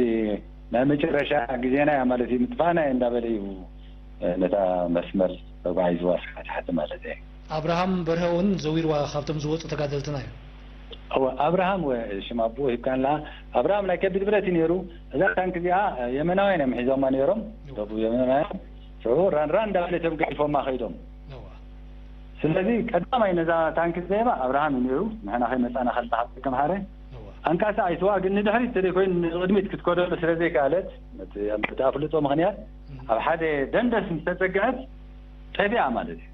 ናይ መጨረሻ ግዜና እያ ማለት እዩ ምጥፋእና እየ እንዳበለ እዩ ነታ መስመር ተጓዒዝዋ ስሓትሓቲ ማለት እየ። ኣብርሃም በርሀ እውን ዘዊርዋ ካብቶም ዝወፁ ተጋደልትና እዩ። እወ ኣብርሃም ወ ሽም ኣቦኡ ሂብካንላ ኣብርሃም ናይ ከቢድ ብረት እዩ ነይሩ። እዛ ታንክ እዚኣ የመናውያን እዮም ሒዞማ ነይሮም ደቡብ የመናውያን ሽዑ ራን ራን እንዳበለ እቶም ገዲፎማ ከይዶም። ስለዚ ቀዳማይ ነዛ ታንክ ዘየባ ኣብርሃም እዩ ነይሩ። ንሕና ከይመፃና ከለና ካብ ከም ሓደ ኣንካሳ ኣይትዋ ግን ንድሕሪት ተደይ ኮይኑ ንቅድሚት ክትከደሉ ስለ ዘይከኣለት ነቲ ኣፍልጦ ምክንያት ኣብ ሓደ ደንደስ ምስ ተፀግዐት ጠፊኣ ማለት እዩ።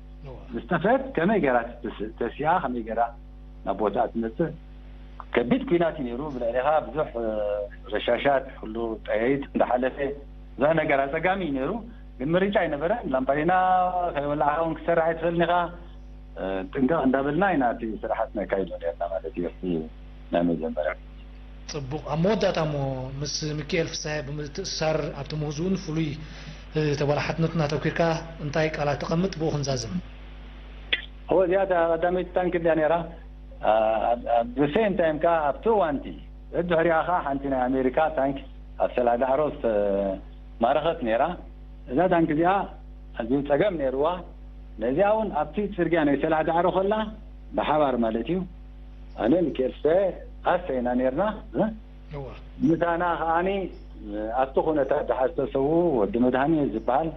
ምስ ጠፍአት ከመይ ገይራ ተሲኣ ከመይ ገይራ ናብ ቦታኣ ትመፅእ ከቢድ ኲናት እዩ ነይሩ። ብልዕሊኻ ብዙሕ ረሻሻት ኩሉ ጠያይት እንዳሓለፈ ብዙሕ ነገር ኣፀጋሚ እዩ ነይሩ። ግን ምርጫ ኣይነበረን። ላምባዲና ከይወላዕካ እውን ክትሰርሕ ኣይትኽእልን ኢኻ። ጥንቅቕ እንዳበልና ኢና እቲ ስራሓት ነካይዶ ነርና ማለት እዩ። ናይ መጀመርያ ፅቡቕ ኣብ መወዳእታ እሞ ምስ ሚኪኤል ፍስሃየ ብምትእስሳር ኣብቲ ምህዝኡን ፍሉይ ተበላሓትነቱን ኣተኲርካ እንታይ ቃላት ተቐምጥ ብኡ ክንዛዝም። እወ እዚኣ እታ ቀዳመይቲ ታንክ እንድያ ነይራ። ኣብ the same time ከዓ ኣብቲ እዋንቲ ድሕሪኣ ከዓ ሓንቲ ናይ ኣሜሪካ ታንክ ኣብ ሰላዳዕሮ ዝተማረኸት ነይራ። እዛ ታንክ እዚኣ ኣዝዩ ፀገም ነይርዋ። ነዚኣ እውን ኣብቲ ፅርግያ ናይ ሰላዳዕሮ ከላ ብሓባር ማለት እዩ ኣነ ሚኪኤል ስተ ኣሰይና ነርና። ምሳና ከዓኒ ኣብቲ ኩነታት ድሓር ዝተሰዉ ወዲ መድሃኒ ዝበሃል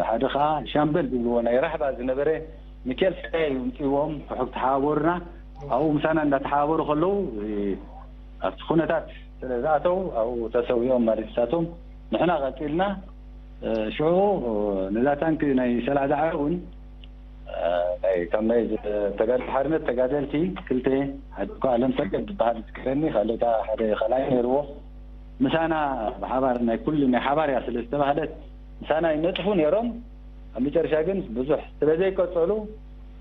ሓደ ከዓ ሻምበል ዝብልዎ ናይ ራሕባ ዝነበረ ሚካኤል ስተ ይምፅዎም ርሑብ ተሓባበሩና። ኣብኡ ምሳና እንዳተሓባበሩ ከለዉ ኣብቲ ኩነታት ስለ ዝኣተዉ ኣብኡ ተሰዊኦም ማለት እሳቶም ንሕና ቀፂልና ሽዑ ነዛ ታንክ ናይ ሰላዳዓ እውን ካብ ናይ ተጋድሎ ሓርነት ተጋደልቲ ክልተ ሓደ እኳ ኣለም ሰገድ ዝበሃል ዝክረኒ ካልእታ ሓደ ካልኣይ ነይርዎ ምሳና ብሓባር ናይ ኩሉ ናይ ሓባር እያ ስለ ዝተባህለት ምሳና ይነጥፉ ነይሮም ኣብ መጨረሻ ግን ብዙሕ ስለ ዘይቀፀሉ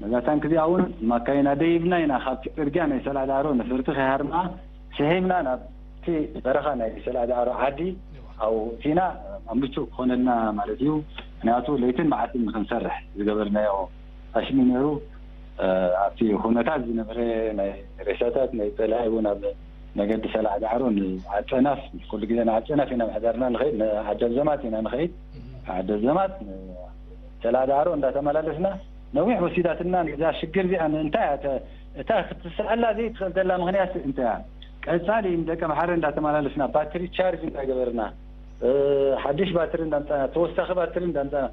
ነዛ ታንክ እዚኣ እውን ማካይና ደይብና ኢና ካብቲ ፅርግያ ናይ ሰላዳሮ ነፈርቲ ከይሃርማ ስሒብና ናብቲ በረኻ ናይ ሰላዳሮ ዓዲ ኣብኡ እቲና ኣብ ምቹእ ክኾነልና ማለት እዩ። ምክንያቱ ለይትን መዓልትን ንክንሰርሕ ዝገበርናዮ ኣሽሚ ነይሩ። ኣብቲ ኩነታት ዝነበረ ናይ ሬሳታት ናይ ፀላኢ እውን ኣብ መገዲ ሰላዕ ዳዕሮ ንዓፀናፍ ኩሉ ግዜ ንዓፀናፍ ኢና ምሕዳርና ንኸይድ ንዓደብ ዘማት ኢና ንኸይድ ዓደብ ዘማት ሰላዕ ዳዕሮ እንዳተመላለስና ነዊሕ ወሲዳትና ነዛ ሽግር እዚኣ እንታይ እታ ክትስዕላ ዘይትኽእል ዘላ ምክንያት እንታይ እያ? ቀጻሊ ንደቀምሓረ እንዳተመላለስና፣ ባትሪ ቻርጅ እንዳገበርና፣ እ፣ ሓድሽ ባትሪ እንዳምጻና፣ ተወሳኺ ባትሪ እንዳምጻና፣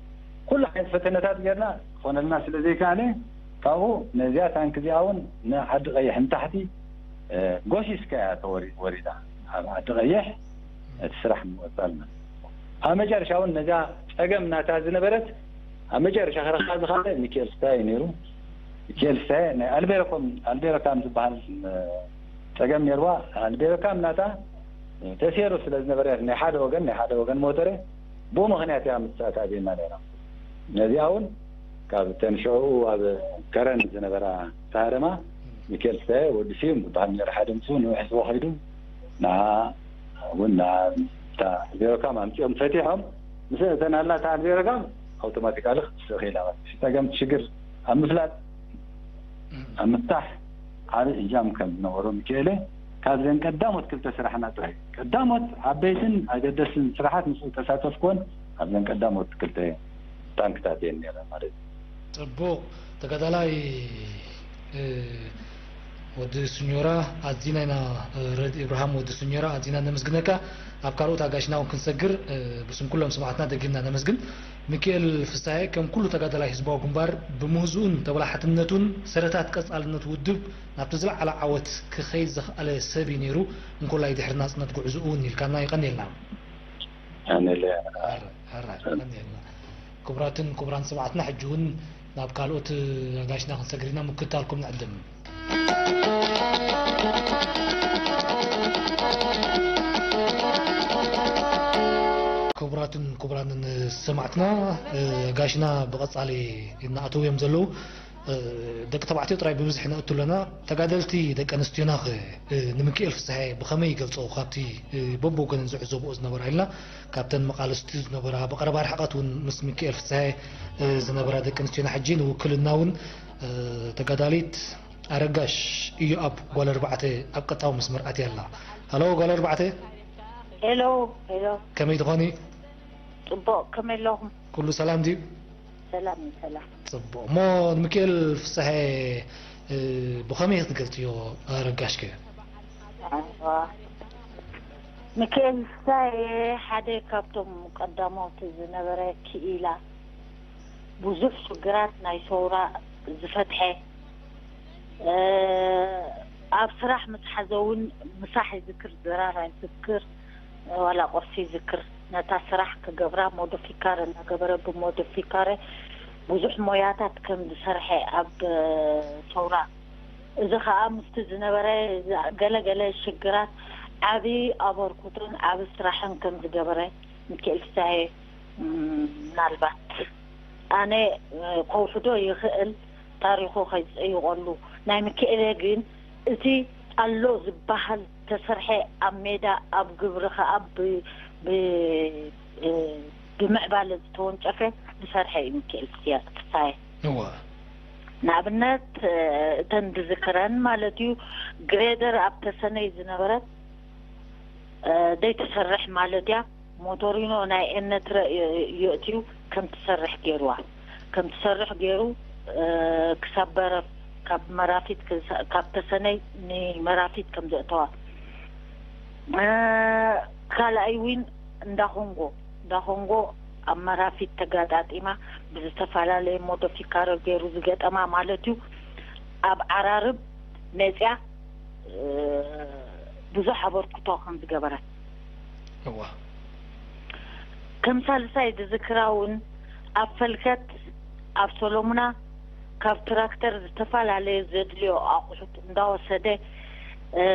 ኩሉ ዓይነት ፈተነታት ጌርና፣ ክኾነልና ስለ ዘይከኣለ፣ ካብኡ ነዚኣ ታንክ እዚኣ እውን ንዓዲ ቀይሕ ንታሕቲ፣ እ፣ ጎሲስካ እያ ተወሪ-፣ ወሪዳ። ኣብ ዓዲ ቀይሕ እቲ ስራሕ ምወጻልና። ኣብ መጨረሻ እውን ነዛ ጸገም ናታ ዝነበረት፣ ኣብ መጨረሻ ክረኽባ ዝኸኣለ ሚካኤል ስታይ እዩ ነይሩ። ሚካኤል ስታይ ናይ ኣልቤሮኮም፣ ኣልቤሮካም ዝበሃል፣ እ፣ ጸገም ነይርዋ። ኣልቤሮካም ናታ፣ እ፣ ተሴሩ ስለ ዝነበረ፣ ናይ ሓደ ወገን፣ ናይ ሓደ ወገን ሞተረ፣ ብኡ ምኽንያት እያ ምስታ ተኣዚዝና ነይራ። ነዚኣ እውን ካብ እተን ሽዑ ኣብ ከረን ዝነበራ ተሃደማ፣ ሚካኤል ስታይ ወዲ ስዩም ዝበሃል ነይሩ፣ ሓደ ምስኡ ንውሕ ዝበ ከይዱ፣ ንዓ እውን ንዓ እታ ኣልቤሮካም ኣምጺኦም ፈቲሖም፣ ምስ እተን ኣላ እታ ኣልቤሮካም ኣውቶማቲካሊ ክትስእ ክኢላ። ጸገም ሽግር ኣብ ምፍላጥ፣ ኣብ ምፍታሕ ዓቢ እጃም ከም ዝነበሮ ሚካኤለ፣ ካብዘን ቀዳሞት ክልተ ስራሕና ጥራይ፣ ቀዳሞት ዓበይትን ኣገደስትን ስራሓት ምስኡ ተሳተፍኩወን ኣብዘን ቀዳሞት ክልተ ታንክታት እየን ነይረን ማለት እዩ። ጽቡቕ። ተጋዳላይ፣ እ፣ ወዲ ስኞራ ኣዚና ኢና፣ እ፣ ረድ ኢብርሃም ወዲ ስኞራ ኣዚና ነመስግነካ። ኣብ ካልኦት ኣጋሽና እውን ክንሰግር፣ እ፣ ብስም ኩሎም ሰማዕትና ደጊምና ነመስግን። ሚካኤል ፍሳሄ ከም ኩሉ ተጋዳላይ ህዝባዊ ግንባር ብምህዝኡን ተበላሓትነቱን ሰረታት ቀጻልነት ውድብ ናብቲ ዝለዓለ ዓወት ክኸይድ ዘኽኣለ ሰብ እዩ ነይሩ። እንኮላይ ድሕሪ ናጽነት ጉዕዝኡ እውን ኢልካና፣ የቐንየልና። ኣነለ ኣረ፣ ኣረ፣ የቐንየልና። ክቡራትን ክቡራን ሰማዕትና፣ ሕጂ እውን ናብ ካልኦት ኣጋሽና ክንሰግር ኢና፣ ምክትታልኩም ንዕድም። ክቡራትን ክቡራንን ሰማዕትና፣ እ፣ ኣጋሽና ብቐጻሊ እናኣተዉ እዮም ዘለዉ። እ፣ ደቂ ተባዕትዮ ጥራይ ብብዝሒ ነእቱ ኣለና። ተጋደልቲ ደቂ ኣንስትዮና ኸ፣ እ፣ ንምክኤል ፍስሃየ ብኸመይ ይገልጾ? ካብቲ፣ እ፣ በብወገነን ዝዕዘብኦ ዝነበራ ኢልና፣ ካብተን መቓልስቲ ዝነበራ፣ ብቐረባ ርሕቐት እውን ምስ ሚካኤል ፍስሃየ፣ እ፣ ዝነበራ ደቂ ኣንስትዮና፣ ሕጂ ንውክልና እውን፣ እ፣ ተጋዳሊት ኣረጋሽ ኢዮኣብ ጓል ኣርባዕተ ኣብ ቀጥታዊ መስመር ኣትያ ኣላ። ሃሎ ጓል ኣርባዕተ፣ ሄሎ፣ ሄሎ። ከመይ ትኾኒ? ጽቡቕ፣ ከመይ ኣለኹም? ኩሉ ሰላም ድዩ? ሰላም እዩ፣ ሰላም። ጽቡቕ። እሞ ንሚካኤል ፍስሃየ፣ እ፣ ብኸመይ ክትገልጽዮ ኣረጋሽከ? ኣዋ። ሚካኤል ፍስሃየ ሓደ ካብቶም ቀዳሞት ዝነበረ ክኢላ፣ ብዙሕ ሽግራት ናይ ሰውራ ዝፈትሐ፣ እ፣ ኣብ ስራሕ ምስ ሓዘ እውን ምሳሕ ይዝክር፣ ድራር ኣይዝክር፣ ዋላ ቁርሲ ይዝክር። ነታ ስራሕ ክገብራ ሞዲፊካረ እናገበረ፣ ብሞዲፊካረ ብዙሕ ሞያታት ከም ዝሰርሐ ኣብ፣ እ፣ ሰውራ፣ እዚ ኸኣ ምስቲ ዝነበረ ገለ ገለ ሽግራት ዓቢ ኣበርክቶን ዓቢ ስራሕን ከም ዝገበረ ሚካኤል ፍስሃየ፣ ም፣ ምናልባት ኣነ፣ እ፣ ከውሕዶ ይኽእል፣ ታሪኹ ከይጸይቐሉ። ናይ ሚካኤለ ግን እቲ ኣሎ ዝበሃል ተሰርሐ፣ ኣብ ሜዳ ኣብ ግብሪ ኸኣ ብ-፣ ብ-፣ እ፣ ብምዕባለ ዝተወንጨፈ ዝሰርሐ እዩ ሚካኤል ፍስያ-፣ ፍስሃየ። እወ። ንኣብነት፣ እ፣ እተን ዝዝክረን ማለት እዩ፣ ግሬደር ኣብ ተሰነይ ዝነበረት፣ እ፣ ደይትሰርሕ ማለት እያ። ሞቶሪኖ ናይ ኤነትረ የ-፣ የእትዩ ከም ትሰርሕ ገይርዋ። ከም ትሰርሕ ገይሩ፣ እ፣ ክሳብ በረፍ፣ ካብ መራፊት ክሳ-፣ ካብ ተሰነይ ንመራፊት ከም ዘእተዋ። እ፣ ካልኣይ ዊን እንዳ ኮንጎ፣ እንዳ ኮንጎ ኣብ መራፊት ተጋጣጢማ ብዝተፈላለየ ሞዶፊካረ ገይሩ ዝገጠማ ማለት እዩ። ኣብ ዓራርብ መጽያ፣ እ፣ ብዙሕ ኣበርክቶ ከም ዝገበረ። እዋ። ከም ሳልሳይ ዝዝክራ እውን ኣብ ፈልከት ኣብ ሰሎሙና ካብ ትራክተር ዝተፈላለየ ዘድልዮ ኣቑሑት እንዳወሰደ፣ እ፣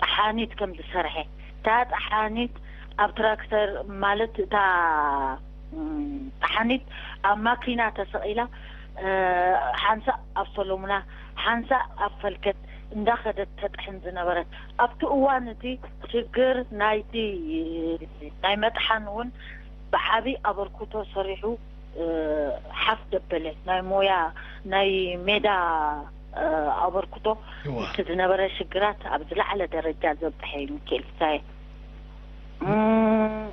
ጠሓኒት ከም ዝሰርሐ። እታ ጠሓኒት ኣብ ትራክተር ማለት እታ፣ እም፣ ጠሓኒት ኣብ ማኪና ተሰቒላ፣ እ፣ ሓንሳእ ኣብ ሰሎሙና፣ ሓንሳእ ኣብ ፈልከት እንዳኸደት ተጥሕን ዝነበረት። ኣብቲ እዋን እቲ ሽግር ናይቲ ናይ መጥሓን እውን ብዓቢ ኣበርክቶ ሰሪሑ፣ እ፣ ሓፍ ደበለ። ናይ ሞያ፣ ናይ ሜዳ፣ እ፣ ኣበርክቶ እዋ። ምስቲ ዝነበረ ሽግራት ኣብ ዝለዓለ ደረጃ ዘብጽሐ እዩ ሚካኤል ፍስሃየ። እም፣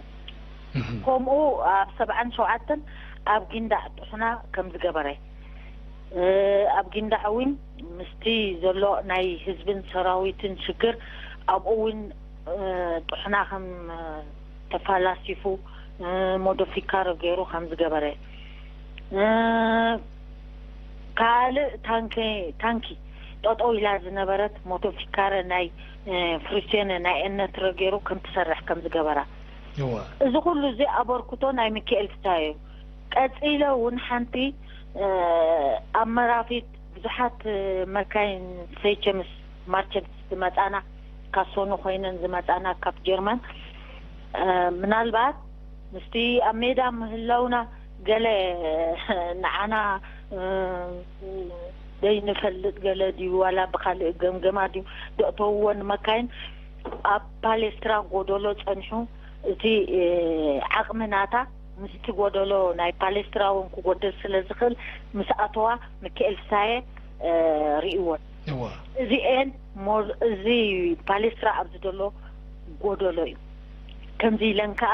እህ። ከምኡ ኣብ ሰብዓን ሸውዓተን ኣብ ጊንዳዕ ጥሑና ከም ዝገበረ፣ ኣብ ጊንዳዕ እውን ምስቲ ዘሎ ናይ ህዝብን ሰራዊትን ሽግር ኣብኡ እውን ጥሑና ከም ተፋላሲፉ ሞዶፊካሮ ገይሩ ከም ዝገበረ ካልእ ታንኪ ጠጠው ኢላ ዝነበረት ሞዶፊካረ ናይ ፍሪሴነ ናይ ኤነትረ ገይሩ ከም ትሰርሕ ከም ዝገበራ እዚ ኩሉ እዚ ኣበርክቶ ናይ ሚካኤል ፍሳሃ እዩ። ቀጺለ እውን ሓንቲ ኣብ መራፊት ብዙሓት መካይን ሴቸምስ ማርቸንትስ ዝመጻና ካሶኑ ኮይነን ዝመጻና ካብ ጀርመን ምናልባት ምስቲ ኣብ ሜዳ ምህላውና ገለ ንዓና ዘይንፈልጥ ገለ ድዩ ዋላ ብካልእ ገምገማ ድዩ ደእተውወን መካይን ኣብ ፓሌስትራ ጎደሎ ጸኒሑ እቲ ዓቕሚ ናታ ምስቲ ጎደሎ ናይ ፓሌስትራ እውን ክጎደል ስለ ዝኽእል ምስ ኣተዋ ሚካኤል ፍሳየ ርእይወን እዚኤን እዚ ፓሌስትራ ኣብዚ ዘሎ ጎደሎ እዩ። ከምዚ ኢለን ከዓ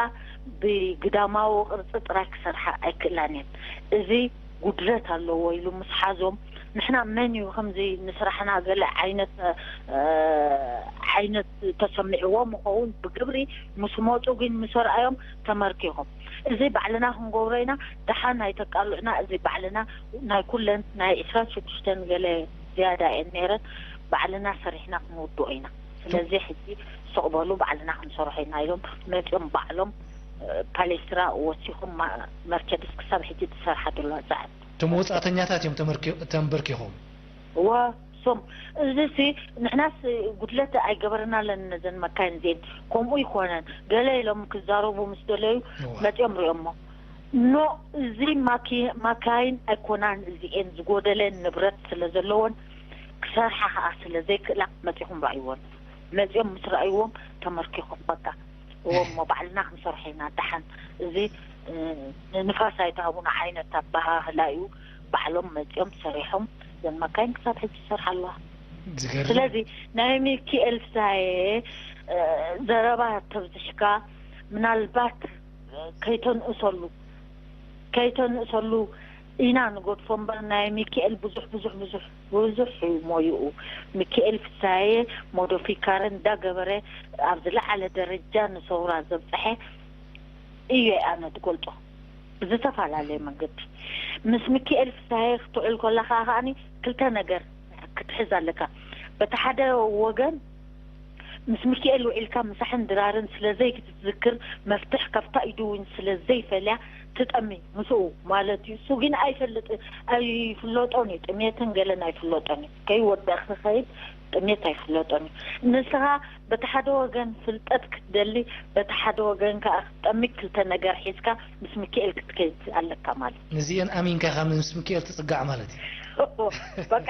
ብግዳማዊ ቅርፂ ጥራይ ክሰርሓ ኣይክእላን እየን። እዚ ጉድለት ኣለዎ ኢሉ ምስ ሓዞም ንሕና መን እዩ ከምዚ ንስራሕና ገለ ዓይነት ዓይነት ተሰሚዕዎም ይኸውን ብግብሪ ምስ መፁ ግን ምስ ኣርኣዮም ተመርኪኾም እዚ ባዕልና ክንገብሮ ኢና ደሓን ኣይተቃልዑና እዚ ባዕልና ናይ ኩለን ናይ ዕስራን ሽዱሽተን ገለ ዝያዳ እየን ነይረን ባዕልና ሰሪሕና ክንውድኦ ኢና ስለዚ ሕጂ ሱቕ በሉ ባዕልና ክንሰርሖ ኢና ኢሎም መፂኦም ባዕሎም ፓሌስትራ ወሲኹም መርቸድስ ክሳብ ሕጂ ትሰርሓ ዘለዋ ፃዕድ እቶም ወፃእተኛታት እዮም ተንበርኪኾም እዋ ሶም እዚ ሲ ንሕናስ ጉድለት ኣይገበርናለን ነዘን መካይን እዚኤን ከምኡ ይኮነን ገለ ኢሎም ክዛረቡ ምስ ደለዩ መፂኦም ሪኦሞ ኖ እዚ ማካይን ኣይኮናን እዚኤን ዝጎደለን ንብረት ስለ ዘለዎን ክሰርሓ ከዓ ስለ ዘይክእላ መፂኹም ረእይዎን መፂኦም ምስ ረእይዎም ተመርኪኹም በቃ እዎ እሞ ባዕልና ክንሰርሖ ኢና ደሓን እዚ ንንፋስ ኣይትሃቡና ዓይነት ኣበሃህላ እዩ ባዕሎም መፂኦም ሰሪሖም ዘን መካይን ክሳብ ሕጂ ይሰርሓ ኣለዋ ስለዚ ናይ ሚኪኤል ሳየ ዘረባ ተብዝሕካ ምናልባት ከይተንእሰሉ ከይተንእሰሉ ኢና ንገድፎ እምበር ናይ ሚኪኤል ብዙሕ ብዙሕ ብዙሕ ብዙሕ እዩ ሞይኡ። ሚኪኤል ፍሳየ ሞዶፊካረ እንዳገበረ ኣብ ዝለዓለ ደረጃ ንሰውራ ዘብፀሐ እየ ኣነ ዝገልፆ ብዝተፈላለየ መንገዲ። ምስ ሚኪኤል ፍሳየ ክትውዕል ከለኻ ከዓኒ ክልተ ነገር ክትሕዝ ኣለካ። በቲ ሓደ ወገን ምስ ሚኪኤል ውዒልካ ምሳሕን ድራርን ስለ ዘይትዝክር መፍትሕ ካብታ ኢዱ እውን ስለ ዘይፈልያ ትጠሚ ምስኡ ማለት እዩ። እሱ ግን ኣይፈልጥ ኣይፍለጦን እዩ። ጥሜትን ገለን ኣይፍለጦን እዩ። ከይወደእ ክኸይድ ጥሜት ኣይፍለጦን እዩ። ንስኻ በቲ ሓደ ወገን ፍልጠት ክትደሊ በቲ ሓደ ወገን ከዓ ክትጠሚ ክልተ ነገር ሒዝካ ምስ ሚኪኤል ክትከይድ ኣለካ ማለት እዩ። ንዚአን ኣሚንካ ኢኻ ምስ ሚኪኤል ትፅጋዕ ማለት እዩ። በቃ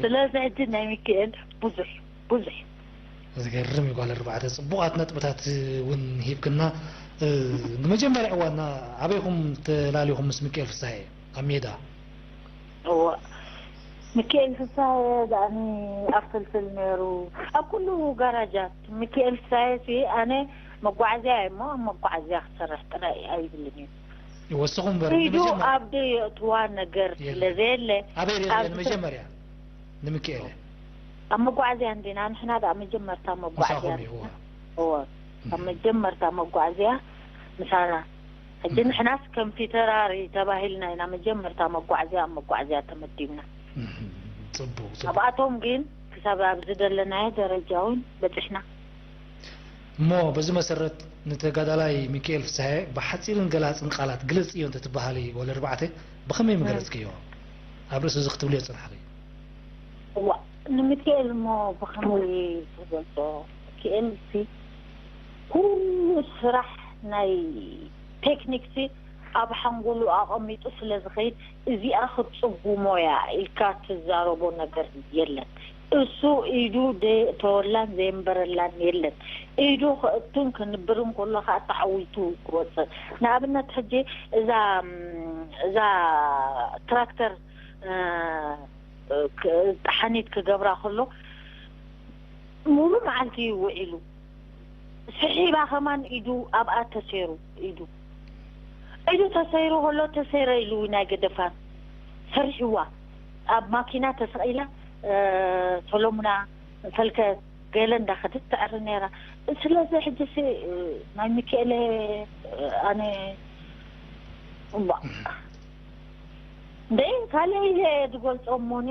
ስለዚ ሕጂ ናይ ሚኪኤል ብዙሕ ብዙሕ ዝገርም እዩ ጓል ኣርባዕተ ፅቡቓት ነጥብታት እውን ሂብክና ንመጀመርያ እዋን ኣበይኹም ተላሊኹም ምስ ሚኪኤል ፍሳሄ ኣብ ሜዳ እዋ ሚኪኤል ፍሳሄ ዳኣኒ ኣብ ፍልፍል ነይሩ ኣብ ኩሉ ጋራጃት ሚኪኤል ፍሳሄ ሲ ኣነ መጓዓዝያ እሞ ኣብ መጓዓዝያ ክሰርሕ ጥራይ ኣይብልን እዩ ይወስኹም በር ኢዱ ኣብ ደየእትዋ ነገር ስለዘየለ ኣበይ ሪእኽዮ ንመጀመርያ ንምክኤለ ኣብ መጓዓዝያ እንዲና ንሕና ደኣ መጀመርታ መጓዓዝያ ምሳኹም እዩ እዋ እወ ኣብ መጀመርታ መጓዓዝያ ምሳና ሕጂ ንሕናስ ከም ፊተራሪ ተባሂልና ኢና መጀመርታ መጓዓዝያ ኣብ መጓዓዝያ ተመዲብና እህም፣ ጽቡቅ ጽቡቅ ኣብኣቶም ግን ክሳብ ኣብዚ ዘለናዮ ደረጃ እውን በፂሕና እሞ በዚ መሰረት ንተጋዳላይ ሚኪኤል ፍስሃየ ብሓፂርን ገላፅን ቃላት ግለፅዮ እንተትበሃሊ ወለ ኣርባዕተ ብኸመይ ምገለፅክዮ? ኣብ ርእሲ እዚ ክትብልዮ ዝፀናሕኺ? እዋ ንምኪኤል እሞ ብኸመይ ክገልፆ? ሚኪኤል ሲ ኩሉ ስራሕ ናይ ቴክኒክ ሲ ኣብ ሓንጎሉ ኣቐሚጡ ስለ ዝኸይድ እዚኣ ክትፅጉሞ እያ ኢልካ ትዛረቦ ነገር የለን። እሱ ኢዱ ዘየእተወላን ዘየንበረላን የለን። ኢዱ ከእቱን ክንብርን ከሎ ከዓ ተዓዊቱ ክወፅእ። ንኣብነት ሕጂ እዛ እዛ ትራክተር ጠሓኒት ክገብራ ከሎ ሙሉ መዓልቲ እዩ ውዒሉ። ስሒባ ከማን ኢዱ ኣብኣ ተሰይሩ ኢዱ ኢዱ ተሰይሩ ከሎ ተሰይረ ኢሉ ናይ ገደፋን ፈሪሕዋ ኣብ ማኪና ተሰቒላ ሰሎሙና ፈልከ ገለ እንዳኸደት ተዕሪ ነይራ። ስለዚ ሕጂ ሲ ናይ ሚካኤል ኣነ እምባ እንደ ካልእ ኢለ ዝገልጾ እሞኒ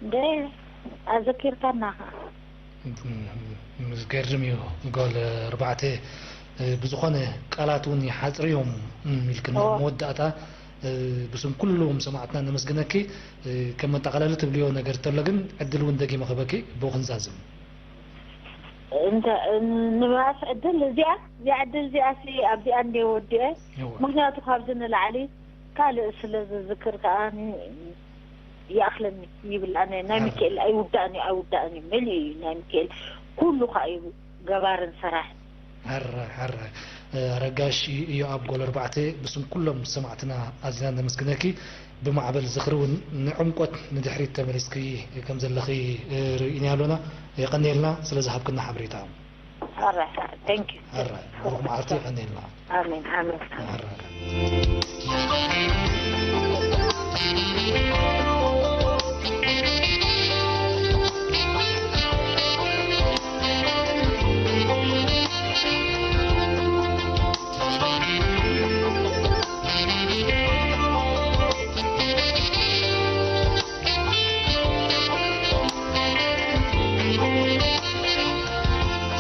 እንደ ኣዘኪርካና ዝገርም እዩ። ጓል ኣርባዕተ ብዝኾነ ቃላት እውን ይሓፅሩ እዮም ኢልክና መወዳእታ ብስም ኩሎም ሰማዕትና ነመስግነኪ። ከም መጠቓለሊ ትብልዮ ነገር ተሎ ግን ዕድል እውን ደጊመ ክበኪ ብኡ ክንዛዝም። እንተ ንባስ ዕድል እዚኣ እዚኣ ዕድል እዚኣ ሲ ኣብዚኣ እንደ ወዲአ ምክንያቱ ካብዚ ንላዕሊ ካልእ ስለ ዝዝክር ከዓ ይኣኽለኒ ይብል ኣነ ናይ ሚካኤል ኣይውዳእን እዩ ኣይውዳእን እዩ መሊኡ እዩ ናይ ሚካኤል ኩሉ ከዓ እዩ ገባርን ሰራሕን። ሕራይ ሕራይ ኣረጋሽ ኢዮኣብ ጎል ኣርባዕተ ብስም ኩሎም ሰማዕትና ኣዚና ነመስግነኪ። ብማዕበል ዝኽሪ እውን ንዕምቆት ንድሕሪት ተመሊስኪ ከም ዘለኺ ርኢናዮ ኣሎና። የቐንየልና ስለ ዝሃብክና ሓበሬታ። ሕራይ ሕራይ thank you። ሕራይ ብሩኽ መዓልቲ የቐንየልና። ኣሜን ኣሜን። ሕራይ።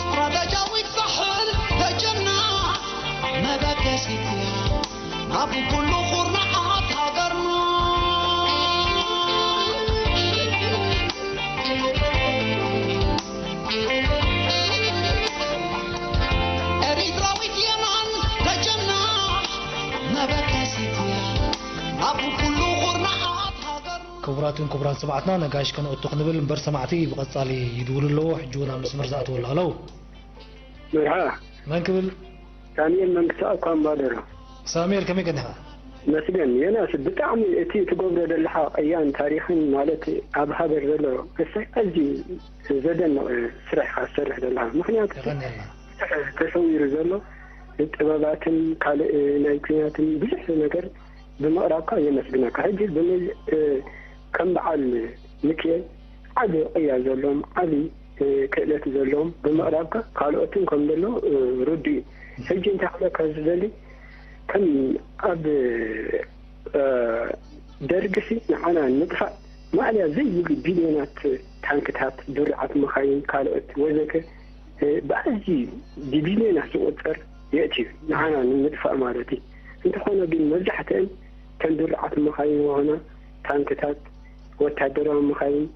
ስትራተጂያዊት ሳሕል ደጀና መበገሲት እያ ናብ ኩሉ ኩርናዓት ሃገርና። ኤሪትራዊት የማን ደጀና መበገሲት እያ ናብ ኩሉ ኩርናዓት ሃገርና። ክቡራትን ክቡራን ሰማዕትና ነጋሽ ከነእቱ ክንብል እምበር ሰማዕቲ ብቐጻሊ ይድውሉ ኣለዉ። ሕጂ እውን ኣብ መስመር ዝኣተወሉ ኣለዉ። መርሓ መን ክብል? ሳሙኤል መንግስቱ ኣኳ እምባደሮ። ሳሙኤል ከመይ ቀኒኻ? መስገን ዮናስ ብጣዕሚ እቲ ትገብሮ ዘለኻ ቅያን ታሪኽን ማለት ኣብ ሃገር ዘሎ ክስታይ ኣዝዩ ዘደንቕ ስራሕ ኢኻ ትሰርሕ ዘለኻ ምኽንያቱ ተሰዊሩ ዘሎ ጥበባትን ካልእ ናይ ኲናትን ብዙሕ ነገር ብምቕራብካ የመስግነካ። ሕጂ ብመይ ከም በዓል ሚኪኤል ዓቢ ቅያ ዘለዎም ዓቢ ክእለት ዘለዎም ብምቕራብካ ካልኦትን ከም ዘሎ ርዱእ እዩ። ሕጂ እንታይ ክብለካ ዝደሊ ከም ኣብ ደርግሲ ንዓና ንምጥፋእ ማእለያ ዘይብሉ ቢልዮናት ታንክታት፣ ድሩዓት መኻይን፣ ካልኦት ወዘተ ብኣዝዩ ብቢልዮናት ዝቑጸር የእትዩ ንዓና ንምጥፋእ ማለት እዩ። እንተኾነ ግን መብዛሕትአን ከም ድሩዓት መኻይን ወሆና፣ ታንክታት፣ ወታደራዊ መኻይን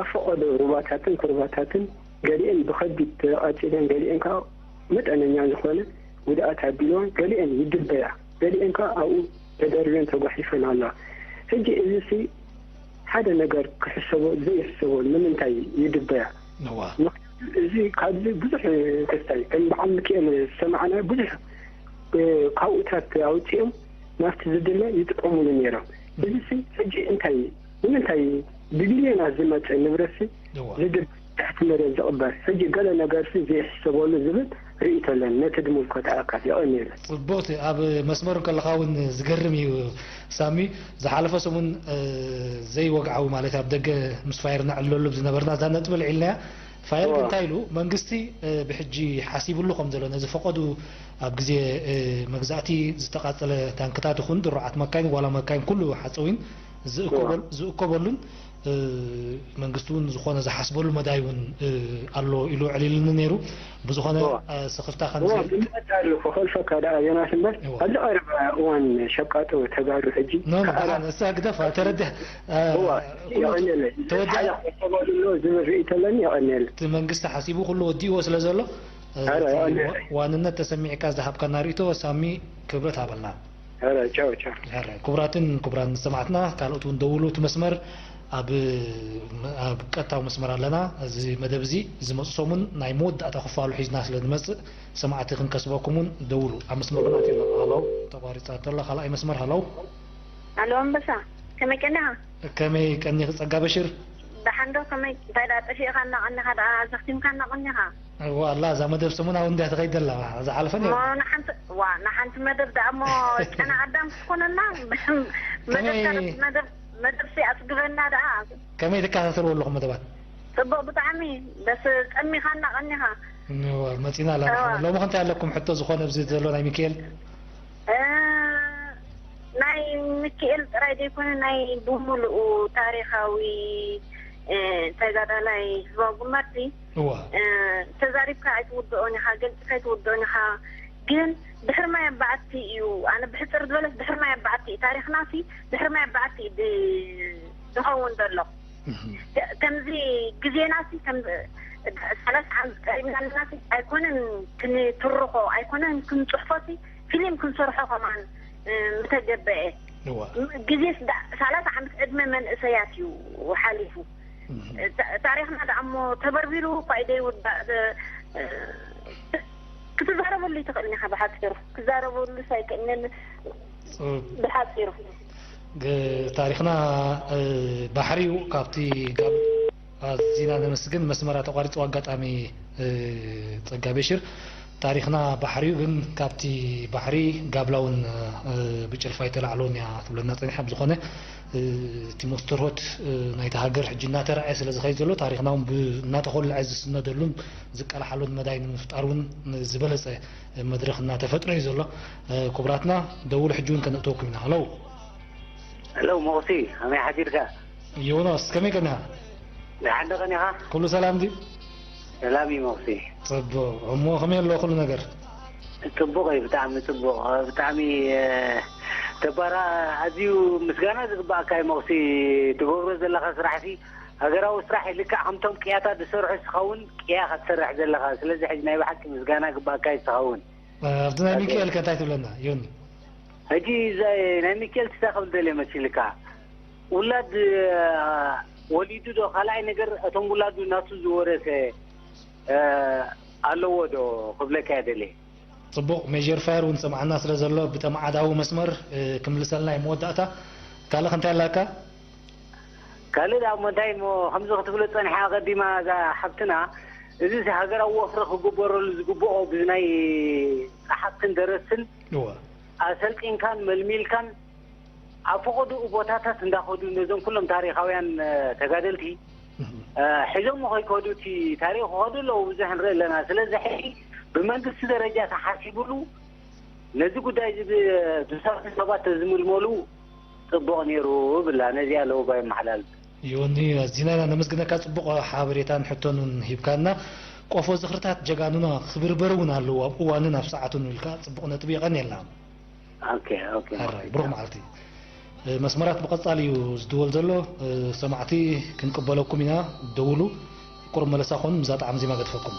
ኣብ ፈቐዶ ሩባታትን ኩርባታትን ገሊአን ብኸቢድ ተቓጺለን ገሊአን ከኣ መጠነኛ ዝኾነ ጉድኣት ኣቢልወን ገሊአን ይድበያ ገሊአን ከኣ ኣብኡ ተደርብየን ተጓሒፈን ኣለዋ። ሕጂ እዚሲ ሓደ ነገር ክሕሰቦ ዘይሕሰቦ ንምንታይ ይድበያ? እዋ። ምኽንያቱ እዚ ካብዚ ብዙሕ ክስታይ ከም በዓል ሚኪኤል ዝሰማዕናዮ ብዙሕ ካብኡታት ኣውጺኦም ናብቲ ዝድለ ይጥቀምሉ ነይሮም። እዚሲ ሕጂ እንታይ እዩ? ንምንታይ ብቢልዮናት ዝመጽእ ንብረትሲ እዋ። ዝድብ ትሕቲ መሬት ዝቕበር? ሕጂ ገለ ነገርሲ ዘይሕሰበሉ ዝብል ርእይቶ ኣለኒ ነቲ ዝምልከቶ ኣካል። የቐንየለይ። ጽቡቕቲ። ኣብ መስመር እንከለኻ እውን ዝገርም እዩ ሳሚ። ዝሓለፈ ሰሙን ዘይወግዓዊ ማለት ኣብ ደገ ምስ ፋየር ነዕልለሉ ዝነበርና እዛ ነጥቢ ኣልዒልናያ። ፋየር ግን እንታይ ኢሉ መንግስቲ ብሕጂ ሓሲብሉ ከም ዘሎ ነዚ ፈቐዱ ኣብ ግዜ መግዛእቲ ዝተቓጸለ ታንክታት ይኹን ድሩዓት መካይን ዋላ መካይን ኩሉ ሓፀዊን ዝእከበሉን መንግስቲ እውን ዝኾነ ዝሓስበሉ መዳይ እውን ኣሎ ኢሉ ኣዕሊሉኒ ነይሩ። ብዝኾነ ስኽፍታ ከምዚ ክኸልፈካ ደኣ ዮናስ እምበር ኣብዚ ቀረባ እዋን ሸቃጦ ተጋሩ ሕጂ እሳ ግደፋ ተረድሕ ተወዲኣ ዝብል ርእይቶ ኣለኒ። የቐንየለይ። እቲ መንግስቲ ሓሲቡ ኩሉ ወዲእዎ ስለ ዘሎ ዋንነት ተሰሚዕካ ዝሃብካና ርእይቶ ሳሚ ክብረት ሃበልና። ክቡራትን ክቡራን ሰማዕትና ካልኦት እውን ደውሉ እቲ መስመር ኣብ ኣብ ቀጥታዊ መስመር ኣለና። እዚ መደብ እዚ ዝመፁ ሰሙን ናይ መወዳእታ ክፋሉ ሒዝና ስለ ንመፅእ ሰማዕቲ ክንከስበኩም እውን ደውሉ። ኣብ መስመር እውን ኣቲና። ሃሎ ተቋሪፃ ተላ ካልኣይ መስመር። ሃሎ። ኣሎ ኣንበሳ ከመይ ቀኒኻ? ከመይ ቀኒኺ ፀጋ በሽር? ደሓን ዶ? ከመይ እንታይ ደኣ ጠፊእካ እናቐኒኻ ደኣ ኣዘኽቲምካ እናቐኒኻ? ዋላ እዛ መደብ ሰሙናዊ እንድያ ትኸይድ ዘላ፣ ዝሓለፈ እሞ ነይሩ። ንሓንቲ፣ ዋ፣ ንሓንቲ መደብ ደኣ እሞ ጨና ኣዳም ክትኮነና፣ መደብ ከመይ? ታሪኽ መደብ፣ መደብ ሲ ኣጽግበና ደኣ። ከመይ ትከታተልዎ ኣለኹም መደባት? ጽቡቕ ብጣዕሚ፣ በስ ቀኒኻና፣ ቀኒኻ። እዋ፣ መጺና ኣላ። እዋ። ሎሚ ከ እንታይ ኣለኩም ሕቶ ዝኾነ ኣብዚ ዘሎ ናይ ሚካኤል? እ፣ ናይ ሚካኤል ጥራይ ዘይኮነ ናይ ብምሉኡ ታሪኻዊ፣ እ፣ ተጋዳላይ ህዝባዊ ግንባር ሲ እዋ። እ፣ ተዛሪብካ ኣይትውድኦን ኢኻ፣ ገሊጽካ ኣይትውድኦን ኢኻ። ግን ድሕሪ ማይ ኣባዓቲ እዩ፣ ኣነ ብሕጽር ዝበለስ ድሕሪ ማይ ኣባዓቲ እዩ። ታሪኽና ሲ ድሕሪ ማይ ኣባዓቲ እዩ ድ-፣ ዝኸውን ዘሎ። እህ። ከ-፣ ከምዚ ግዜና ሲ ከም ሰላሳ ዓመት ቀሪብና ኣለና ሲ ኣይኮነን ክንትርኾ፣ ኣይኮነን ክንጽሕፎ ሲ ፊልም ክንሰርሖ ከማን፣ እ፣ ምተገበኤ። እዋ። ም-፣ ግዜስ ዳ-፣ ሰላሳ ዓመት ዕድመ መንእሰያት እዩ ሓሊፉ። እህ። ታ-፣ ታሪኽና ደኣ እሞ ተበርቢሩ እኳ እዩ ዘይውዳእ። እ፣ ክትዛረበሉ ኣይትኽእልን ኢኻ ብሓጺሩ። ክዛረበሉስ ኣይክእልን ጽ-፣ ብሓጺሩ። ግ-፣ ታሪኽና፣ እ፣ ባሕሪ እዩ። ካብቲ ጋብ-፣ ኣዚና ነመስግን። መስመራ ተቋሪጹ ኣጋጣሚ፣ እ፣ ጸጋ ቤሽር። ታሪኽና ባሕሪ እዩ፣ ግን ካብቲ ባሕሪ ጋብላ እውን፣ እ፣ ብጭልፋ ኣይተላዕሎን እያ ትብለና ጸኒሓ። ብዝኾነ፣ እ፣ እቲ ሞስተርሆት፣ እ፣ ናይታ ሃገር ሕጂ እናተራእየ ስለ ዝኸይድ ዘሎ፣ ታሪኽና እውን ብ-፣ እናተኾልዐ ዝስነደሉን ዝቀላሓሉን መዳይ ንምፍጣር እውን ዝበለጸ መድረኽ እናተፈጥረ እዩ ዘሎ። እ፣ ክቡራትና፣ ደውሉ፣ ሕጂ እውን ከነእተወኩም ኢና። ሃሎ። ሄሎ፣ ሞኽሲ፣ ከመይ ሓዲርካ? ዮናስ፣ ከመይ ቀኒኻ? ደሓን ዶ ቀኒኻ? ኩሉ ሰላም ድዩ? ሰላም እዩ፣ ሞኽሲ። ጽቡቕ። እሞ ከመይ ኣሎ ኩሉ ነገር? ጽቡቕ እዩ፣ ብጣዕሚ ጽቡቕ። ብጣዕሚ፣ እ፣ ተባራ፣ ኣዝዩ ምስጋና ዝግባኣካ እዩ፣ ሞኽሲ። ትገብሮ ዘለኻ ስራሕሲ ሃገራዊ ስራሕ እዩ። ልክዕ ከምቶም ቅያታት ዝሰርሑ ዝኸውን ቅያ ኢኻ ትሰርሕ ዘለኻ። ስለዚ ሕጂ ናይ ብሓቂ ምስጋና ግባኣካ እዩ ዝኸውን። ኣብቲ ናይ ኦኬ። ሚካኤል ከ እንታይ ትብለና፣ ዮኒ? ሕጂ እዛ ናይ ሚካኤል ትስታይ ክብል ደልየ መሲልካ። ውላድ፣ እ፣ ወሊዱ ዶ ካልኣይ ነገር እቶም ውላዱ ናቱ ዝወረሰ፣ እ፣ ኣለዎ ዶ ክብለካ እየ ደልየ። ጽቡቕ፣ ሜጀር ፋየር እውን ሰምዓና ስለ ዘሎ ብተማዓዳዊ መስመር፣ እ፣ ክምልሰልና እዩ መወዳእታ። ካልእ ከ እንታይ ኣላካ? ካልእ ደኣ እሞ እንታይ እሞ ከምዚ ክትብሎ ጸኒሓ ኣቐዲማ እዛ ሓብትና፣ እዚ ሃገራዊ ወፍሪ ክግበረሉ ዝግብኦ ብናይ ጸሓፍትን ደረስትን እወ። ኣሰልጢንካን መልሚልካን ኣብ ፈቐድኡ ቦታታት እንዳኸዱ ነዞም ኩሎም ታሪኻውያን፣ እ፣ ተጋደልቲ፣ እህ። እ፣ ሒዞም ከይከዱ እቲ ታሪኽ ክኸዱ ኣለዉ ብዙሕ ንርኢ ኣለና። ስለዚ ሕጂ ብመንግስቲ ደረጃ ተሓሲቡሉ ነዚ ጉዳይ እዚ ብ-፣ ዝሰርሑ ሰባት ተዝምልመሉ ጽቡቕ ነይሩ እብላ። ነዚኣ ለውባ የመሓላልፍ። ዮኒ፣ ኣዚና ኢና ነመስግነካ። ጽቡቕ ሓበሬታን ሕቶን እውን ሂብካና። ቆፎ ዝኽርታት ጀጋኑና ክብርበሩ እውን ኣለዉ፣ ኣብ እዋንን ኣብ ሰዓቱን ኢልካ ጽቡቕ ነጥቢ የቐንየልና። ኦኬ፣ ኦኬ፣ ሕራይ፣ ኦኬ። ብሩኽ መዓልቲ። እ፣ መስመራት ብቐጻሊ እዩ ዝድወል ዘሎ። እ፣ ሰማዕቲ ክንቅበለኩም ኢና፣ ደውሉ። ቁሩብ መለሳ ኮኑ፣ ምስዛ ጣዕሚ ዜማ ገድፈኩም።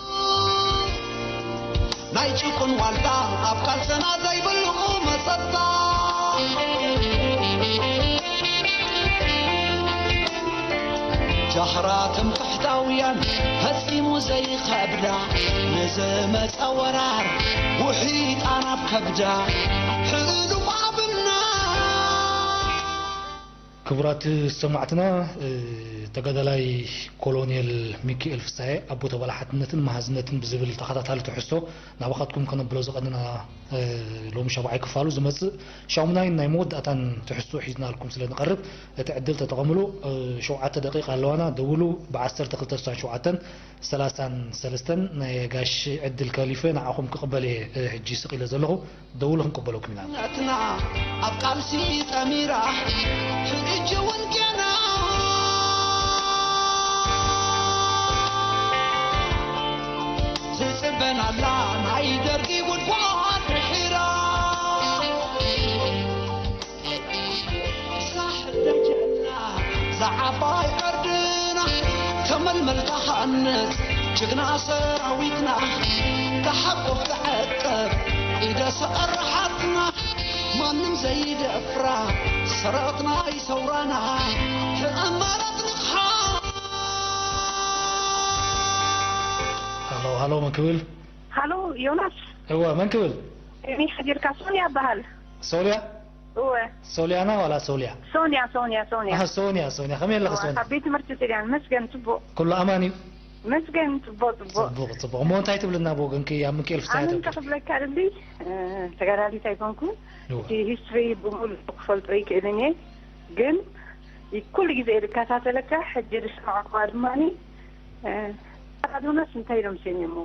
ናይ ጭቁን ዋልታ ኣብ ቃልሰና ዘይብሉ መጸታ። ጃህራ ትምክሕታውያን ፈጺሙ ዘይኸብዳ፣ ንዝመጸ ወራር ውሒጣ ናብ ከብዳ፣ ሕሉፍ ኣብና። ክቡራት ሰማዕትና፣ እ፣ ተጋዳላይ ኮሎኔል ሚኪኤል ፍስሃየ፣ ኣቦ ተባል ሓድነትን መሃዝነትን ብዝብል ተኸታታሊ ትሕዝቶ ናባኻትኩም ከነብሎ ዝቐንና፣ እ፣ ሎሚ ሻብዓይ ክፋሉ ዝመጽእ ሻሙናይን ናይ መወዳእታን ትሕዝቶ ሒዝናልኩም ስለ ንቐርብ፣ እቲ ዕድል ተጠቐምሉ። እ፣ ሸውዓተ ደቂቕ ኣለዋና። ደውሉ፣ ብዓሰርተ ክልተ ስሳን ሸውዓተን ሰላሳን ሰለስተን ናይ ጋሽ ዕድል ከሊፈ ንዓኹም ክቕበል እየ፣ እ፣ ሕጂ ስቕ ኢለ ዘለኹ። ደውሉ ክንቅበለኩም ኢና። ናትና ኣብ ቃልሲ ጠሚራ፣ ሕጂ እውን ገና ትጽበና ኣላ ናይ ደርጊ ጉድጓድ ድሒራ። ሳሕል ደጀና፣ ዝዓባይ ዕርድና፣ ተመልመል ተሃንጽ፣ ጅግና ሰራዊትና፣ ተሓቁፍ ተዐቀብ፣ ኢደ ሰቐርሓትና፣ ማንም ዘይደፍራ፣ ሰረቕትና ይሰውራና፣ ተኣማራት ንቕሓ። ሃሎ፣ ሃሎ፣ መን ክብል? ሃሎ፣ ዮናስ። እወ፣ መን ክብል? እኔ ሓዲርካ ሶንያ እበሃል። ሶልያ? እወ። ሶልያና ዋላ ሶልያ? ሶንያ፣ ሶንያ፣ ሶንያ። ኣህ፣ ሶንያ፣ ሶንያ። ከመይ ኣለኺ እወ፣ ሶንያ? ካብ ቤት ትምህርቲ ጥልያን መስገን ጽቡቕ። ኩሉ ኣማን እዩ? መስገን ጽቡቕ ጽቡቕ። ጽቡቕ ጽቡቕ። እሞ እንታይ ትብልና ብወገንኪ ኣብ ምክኤል ፍስሃየ ኣነ ተብቅዕ? ክብለካ ደሊ ተጋዳሊት ኣይኮንኩን። እወ። እቲ ሂስትሪ ብምሉእ ክፈልጦ ይክእልን እየ፣ ግን ኩሉ ግዜ እየ ዝከታተለካ። ሕጂ ዝሰማዕኩዋ ድማ ማራዶናስ እንታይ ኢሎም ሰይሞሞ?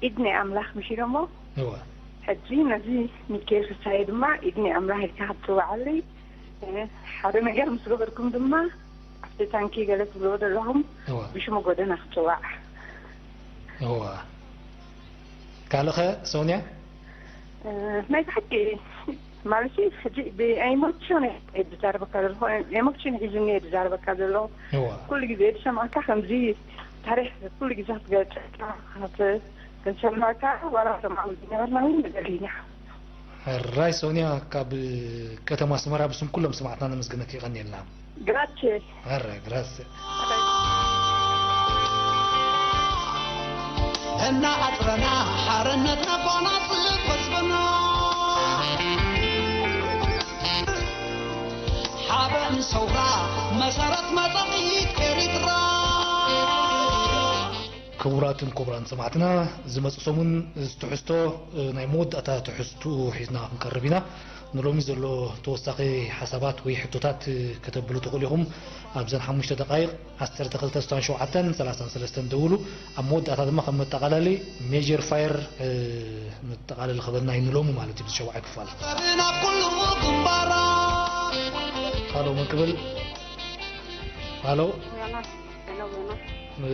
ኢድ ናይ ኣምላኽ ምሽ ኢሎሞ። እወ። ሕጂ ነዚ ሚካኤል ፍስሃየ ድማ ኢድ ናይ ኣምላኽ ኢልካ ክትጽውዓለይ፣ እ፣ ሓደ ነገር ምስ ገበርኩም ድማ ኣብቲ ታንኪ ገለ ትብልዎ ዘለኹም እወ። ብሽሙ ጎደና ክጽዋዕ። እወ። ካልኸ ሶንያ? እ፣ ናይ ብሓቂ ማለት ሕጂ ብኤሞሽን እየ ዝዛረበካ ዘለኹ፣ ኤሞሽን ሒዙኒ እየ ዝዛረበካ ዘለኹ። እወ። ኩሉ ግዜ ዝሰማዕካ ከምዚ ታሪኽ ኩሉ ግዜ ክትገልጸካ፣ ክት-፣ ክንሰምዕካ ዋላ ሰማዕ ዝነበርና እውን ንደሊ ኢና። ሕራይ ሶንያ ካብ ከተማ ኣስመራ ብስም ኩሎም ሰማዕትና ነመስግነኪ፣ የቐንየልና። ግራቼ ሕራይ ግራስ። እናኣጥረና ሓርነት ነባናት ህዝብና ሓበን ሰውራ መሰረት መጻኢት ኤሪትራ። ክቡራትን ክቡራን ሰማዕትና፣ ዝመጽእ ሰሙን እዚ ትሕዝቶ፣ እ፣ ናይ መወዳእታ ትሕዝትኡ ሒዝና ክንቀርብ ኢና። ንሎሚ ዘሎ ተወሳኺ ሓሳባት ወይ ሕቶታት፣ እ፣ ከተብሉ ትኽእሉ ኢኹም። ኣብዘን ሓሙሽተ ደቓይቕ ዓሰርተ ክልተ ስሳን ሸውዓተን ሰላሳን ሰለስተን ደውሉ። ኣብ መወዳእታ ድማ ከም መጠቓለሊ ሜጀር ፋየር፣ እ፣ መጠቓለሊ ክበልና እዩ ንሎሚ ማለት እዩ፣ ብሸውዓይ ክፋል። ናብ ኩሉ ግንባራ ሃሎ፣ መን ክብል? ሃሎ? ዮናስ፣ ሄሎ ዮናስ። እ፣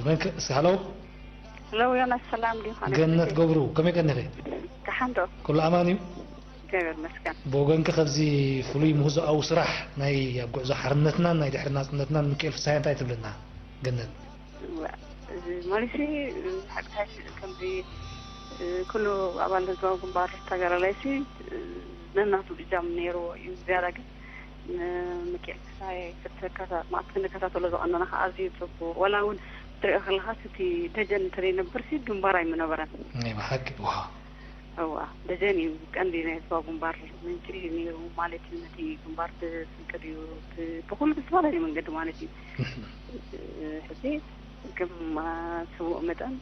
መን ክ-፣ እስኪ ሃሎ? ሄሎ ዮናስ፣ ሰላም ዲኻ? ገነት ገብሩ፣ ከመይ ቀኒኺ? ደሓን ዶ? ኩሉ ኣማን እዩ? እግዚኣብሔር ይመስገን። ብወገንኪ፣ ከብዚ ፍሉይ ምህዞኣዊ ስራሕ ናይ ኣብ ጉዕዞ ሓርነትናን ናይ ድሕሪ ናጽነትናን ሚካኤል ፍስሃየ እንታይ ትብልና? ገነት። እወ፣ እዚ ማለት ሲ፣ ሓቅታሲ ከምዚ፣ እ፣ ኩሉ ኣባል ህዝባዊ ግንባር ተጋዳላይ ሲ፣ እ፣ ነናቱ እጃም ነይርዎ እዩ። ዝያዳ ግን ንሚካኤል ፍስሃየ ክትከታ-፣ ማለት ክንከታተሎ ዝቐነና ከዓ ኣዝዩ ጽቡቕ። ወላ እውን ትሪኦ ከለኻስ እቲ ደጀን እንተዘይነብር ሲ ግንባር ኣይምነበረን። ናይ ብሓቂ፣ ዋው። እዋ፣ ደጀን እዩ ቀንዲ ናይ ህዝባዊ ግንባር ምንጪ ነይሩ ማለት እዩ። ነቲ ግንባር ብስንቅድ እዩ ብ-፣ ብኹሉ ብዝተፈላለየ መንገዲ ማለት እዩ። ሕዚ ከም ስቡእ መጠን፣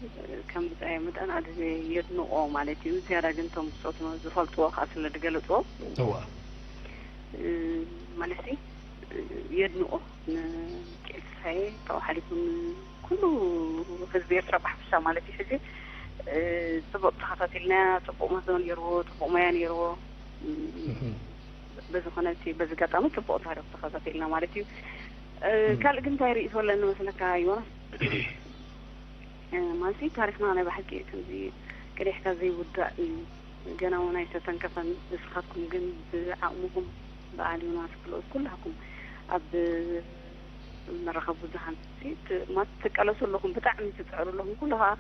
ከም ብጻየ መጠን ኣደ የድንቆ ማለት እዩ። ዝያዳ ግን እቶም ብጾቱ ዝፈልጥዎ ከዓ ስለ ዝገለጽዎ እዋ። ማለት የድንቆ ንሚካኤል ተስፋዬ ካብኡ ሓሊፉ ንኩሉ ህዝቢ ኤርትራ ብሓፈሻ ማለት እዩ። ሕዚ ጽቡቅ ተኸታቲልናያ፣ ጽቡቅ ምህዞ ነይርዎ፣ ጽቡቅ ሞያ ነይርዎ። በዚ ኮነ እቲ በዚ ኣጋጣሚ ጽቡቅ ታሪኽ ተኸታቲልና ማለት እዩ። ካልእ ግን እንታይ ርእይቶ ኣለኒ መስለካ ዮናስ? ማለት ታሪኽና ናይ ብሓቂ ከምዚ ቀዲሕካ ዘይውዳእ እዩ። ገና እውን ኣይተተንከፈን። ንስኻትኩም ግን ብዓቕምኹም በዓል ዮናስ ክልኦት ኩላትኩም ኣብ መራኸቢ ብዙሃን ማለት ትቃለሱ ኣለኹም፣ ብጣዕሚ ትጽዕሩ ኣለኹም። ኩሉ ከዓ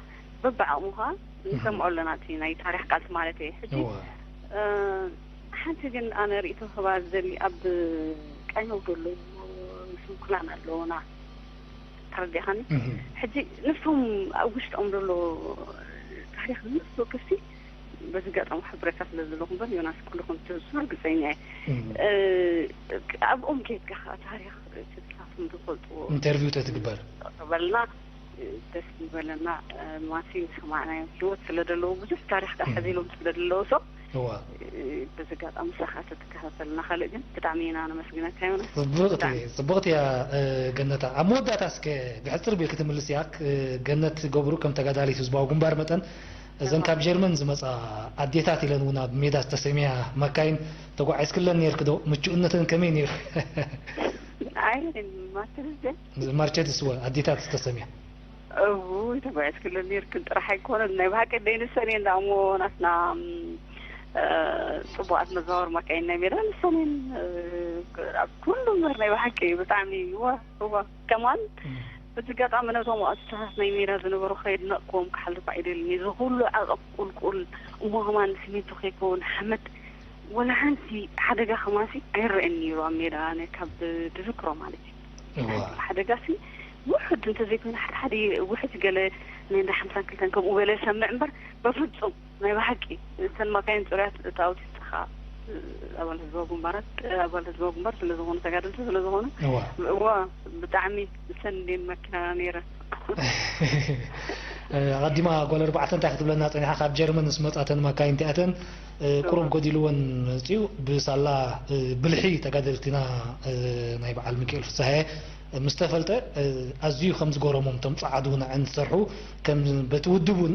በብዓቕሙ ከዓ ንሰምዖ ኣለና እቲ ናይ ታሪኽ ቃልሲ ማለት እየ። ሕጂ ሓንቲ ግን ኣነ ርእይቶ ክህባ ዝደሊ ኣብ ቃኘው ዘሎ ስንኩላን ኣለውና። ተረዲእኻኒ? ሕጂ ንሶም ኣብ ውሽጦም ዘሎ ታሪኽ ንሱ ክሲ በዚ ኣጋጣሚ ክሕብረካ ስለ ዘለኹ እምበር ዮናስ ኩልኹም ትህዝቱ ርግጸኛ እየ። ኣብኦም ኬድካ ከዓ ታሪኽ ትትካፍም ዝፈልጥዎ ኢንተርቪው ተትግበር በልና ደስ ምበለና። ማሲ ዝሰማዕናዮ ህይወት ስለ ዘለዉ ብዙሕ ታሪኽ ከዓ ሓዚሎም ስለ ዘለዉ ሰው እዋ በዚ ኣጋጣሚ ንስኻ ተትከታተልና። ካልእ ግን ብጣዕሚ ኢና ነመስግነካ ዮናስ። ጽብቕቲ ጽብቕቲ እያ ገነታ። ኣብ መወዳእታ እስከ ብሕጽር ቢል ክትምልስ እያ። ገነት ገብሩ ከም ተጋዳሊት ህዝባዊ ግንባር መጠን እዘን ካብ ጀርመን ዝመጻ ኣዴታት ኢለን እውን ኣብ ሜዳ ዝተሰምያ መካይን ተጓዒዝክለን ነይርክ ዶ? ምቹእነተን ከመይ ነይሩ? ኣይ ማርቸዲስ ማርቸዲስ ወ ኣዴታት ዝተሰምያ እውይ ተጓዒዝክለን ነይርክን ጥራሕ ኣይኮነን ናይ ብሓቂ ደይ ንሰን እየን ደኣ እሞ ናትና ጽቡቓት መዛወር መካይን ናይ ሜዳ ንሰን እየን ኣብ ኩሉ እምበር ናይ ብሓቂ ብጣዕሚ እዋ እዋ ከማን በዚ ኣጋጣሚ ነቶም ኣስታት ናይ ሜዳ ዝነበሩ ከየድነቕክዎም ክሓልፍ ኣይደልን እየ። እዚ ኩሉ ዓቐብ ቁልቁል እሞ ከማን ስሚንቶ ከይከውን ሓመድ ወላ ሓንቲ ሓደጋ ከማሲ ኣይረአን ነይሩ ኣብ ሜዳ። ኣነ ካብ ድዝክሮ ማለት እዩ ሓደጋ ሲ ውሕድ እንተዘይኮይኑ ሓደ ሓደ ውሕድ ገለ ናይ እንዳ ሓምሳን ክልተን ከምኡ ገለ ሰምዕ እምበር በፍጹም ናይ ብሓቂ እተን መካይን ፅሩያት እቲ ኣውቲስት ከዓ ኣባል ህዝባዊ ግንባራት ኣባል ህዝባዊ ግንባር ስለ ዝኾኑ ተጋደልቲ ስለ ዝኾኑ እዋ እዋ ብጣዕሚ ሰንዴን መኪናና ነይረ። ኣቐዲማ ጓል ኣርባዕተ እንታይ ክትብለና ጸኒሓ? ካብ ጀርመን ምስ መጻተን መካይን እቲኣተን ቁሩብ ጎዲልወን መጽዩ ብሳላ ብልሒ ተጋደልቲና ናይ በዓል ሚካኤል ፍስሃየ ምስ ተፈልጠ ኣዝዩ ከም ዝገረሞም፣ እቶም ጸዓዱ ንዐን ዝሰርሑ ከም በቲ ውድብ እውን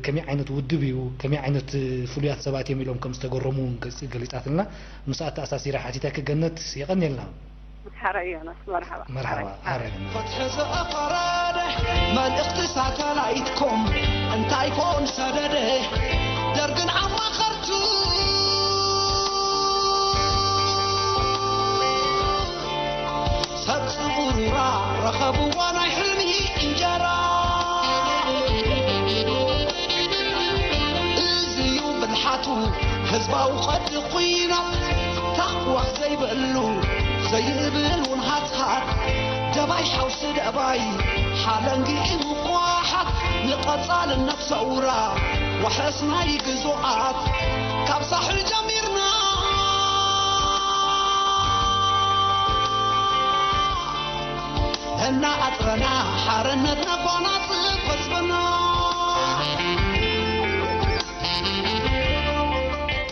ከመይ ዓይነት ውድብ እዩ፣ ከመይ ዓይነት ፍሉያት ሰባት እዮም ኢሎም ከም ዝተገረሙ እውን ገሊጻትልና። ምስኣ ተኣሳሲረ ሓቲተኪ ገነት፣ የቐንየልና። ሓራይ ዮናስ፣ መርሓባ። መርሓባ፣ ሓራይ ዮናስ። ፍትሒ ዘፈረደ መልእኽቲ ሳተላይትኩም እንታይ ኮን ሰደደ? ደርግን ኣማኸርቱ ሰብ ጽሩራ ረኸብዋ ናይ ሕልሚ እንጀራ። እዚ እዩ ብልሓቱ ህዝባዊ ቐዲ ኲናት ታኽዋኽ ዘይብሉ ዘይብል እውን ሃትሃት ደባይ ሓውሲ ደባይ ሓለንጊ እዩ ቋሓት ንቐጻልነት ሰውራ ዋሕስ ናይ ግዙኣት ካብ ሳሕል ጀሚርና እና ኣጥረና ሓርነት ነጎናጽፍ ህዝብና።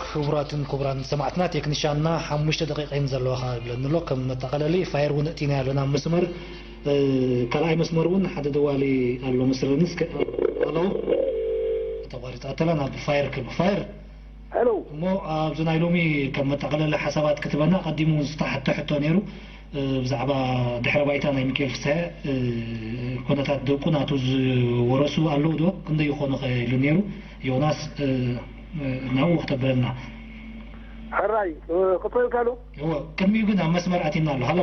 ክቡራትን ክቡራን ሰማዕትና፣ ቴክኒሻንና ሓሙሽተ ደቂቕ እየን ዘለዋኻ ይብለኒ ኣሎ። ከም መጠቓለሊ ፋየር እውን እቲና ኣለና ኣብ መስመር፣ እ፣ ካልኣይ መስመር እውን ሓደ ደዋሊ ኣሎ መስለኒ። እስከ፣ ሃሎ፣ ተቋሪጻ ተላ ናብ ፋየር ክብ-፣ ፋየር። ሄሎ። እሞ ኣብዚ ናይ ሎሚ ከም መጠቓለሊ ሓሳባት ክትበና ቀዲሙ ዝተሓተ ሕቶ ነይሩ። እ፣ ብዛዕባ ድሕረ ባይታ ናይ ሚካኤል ፍስሃ፣ እ፣ ኩነታት ደቁ ናቱ ዝወረሱ ኣለዉ ዶ? ክንደይ ይኾኑ ኸ ኢሉ ነይሩ። ዮናስ፣ እ፣ እ፣ ናብኡ ክተብለና። ሕራይ፣ እ፣ ክፈል ካሉ? እወ፣ ቅድሚኡ ግን ኣብ መስመር ኣቲና ኣሎ። ሃሎ፣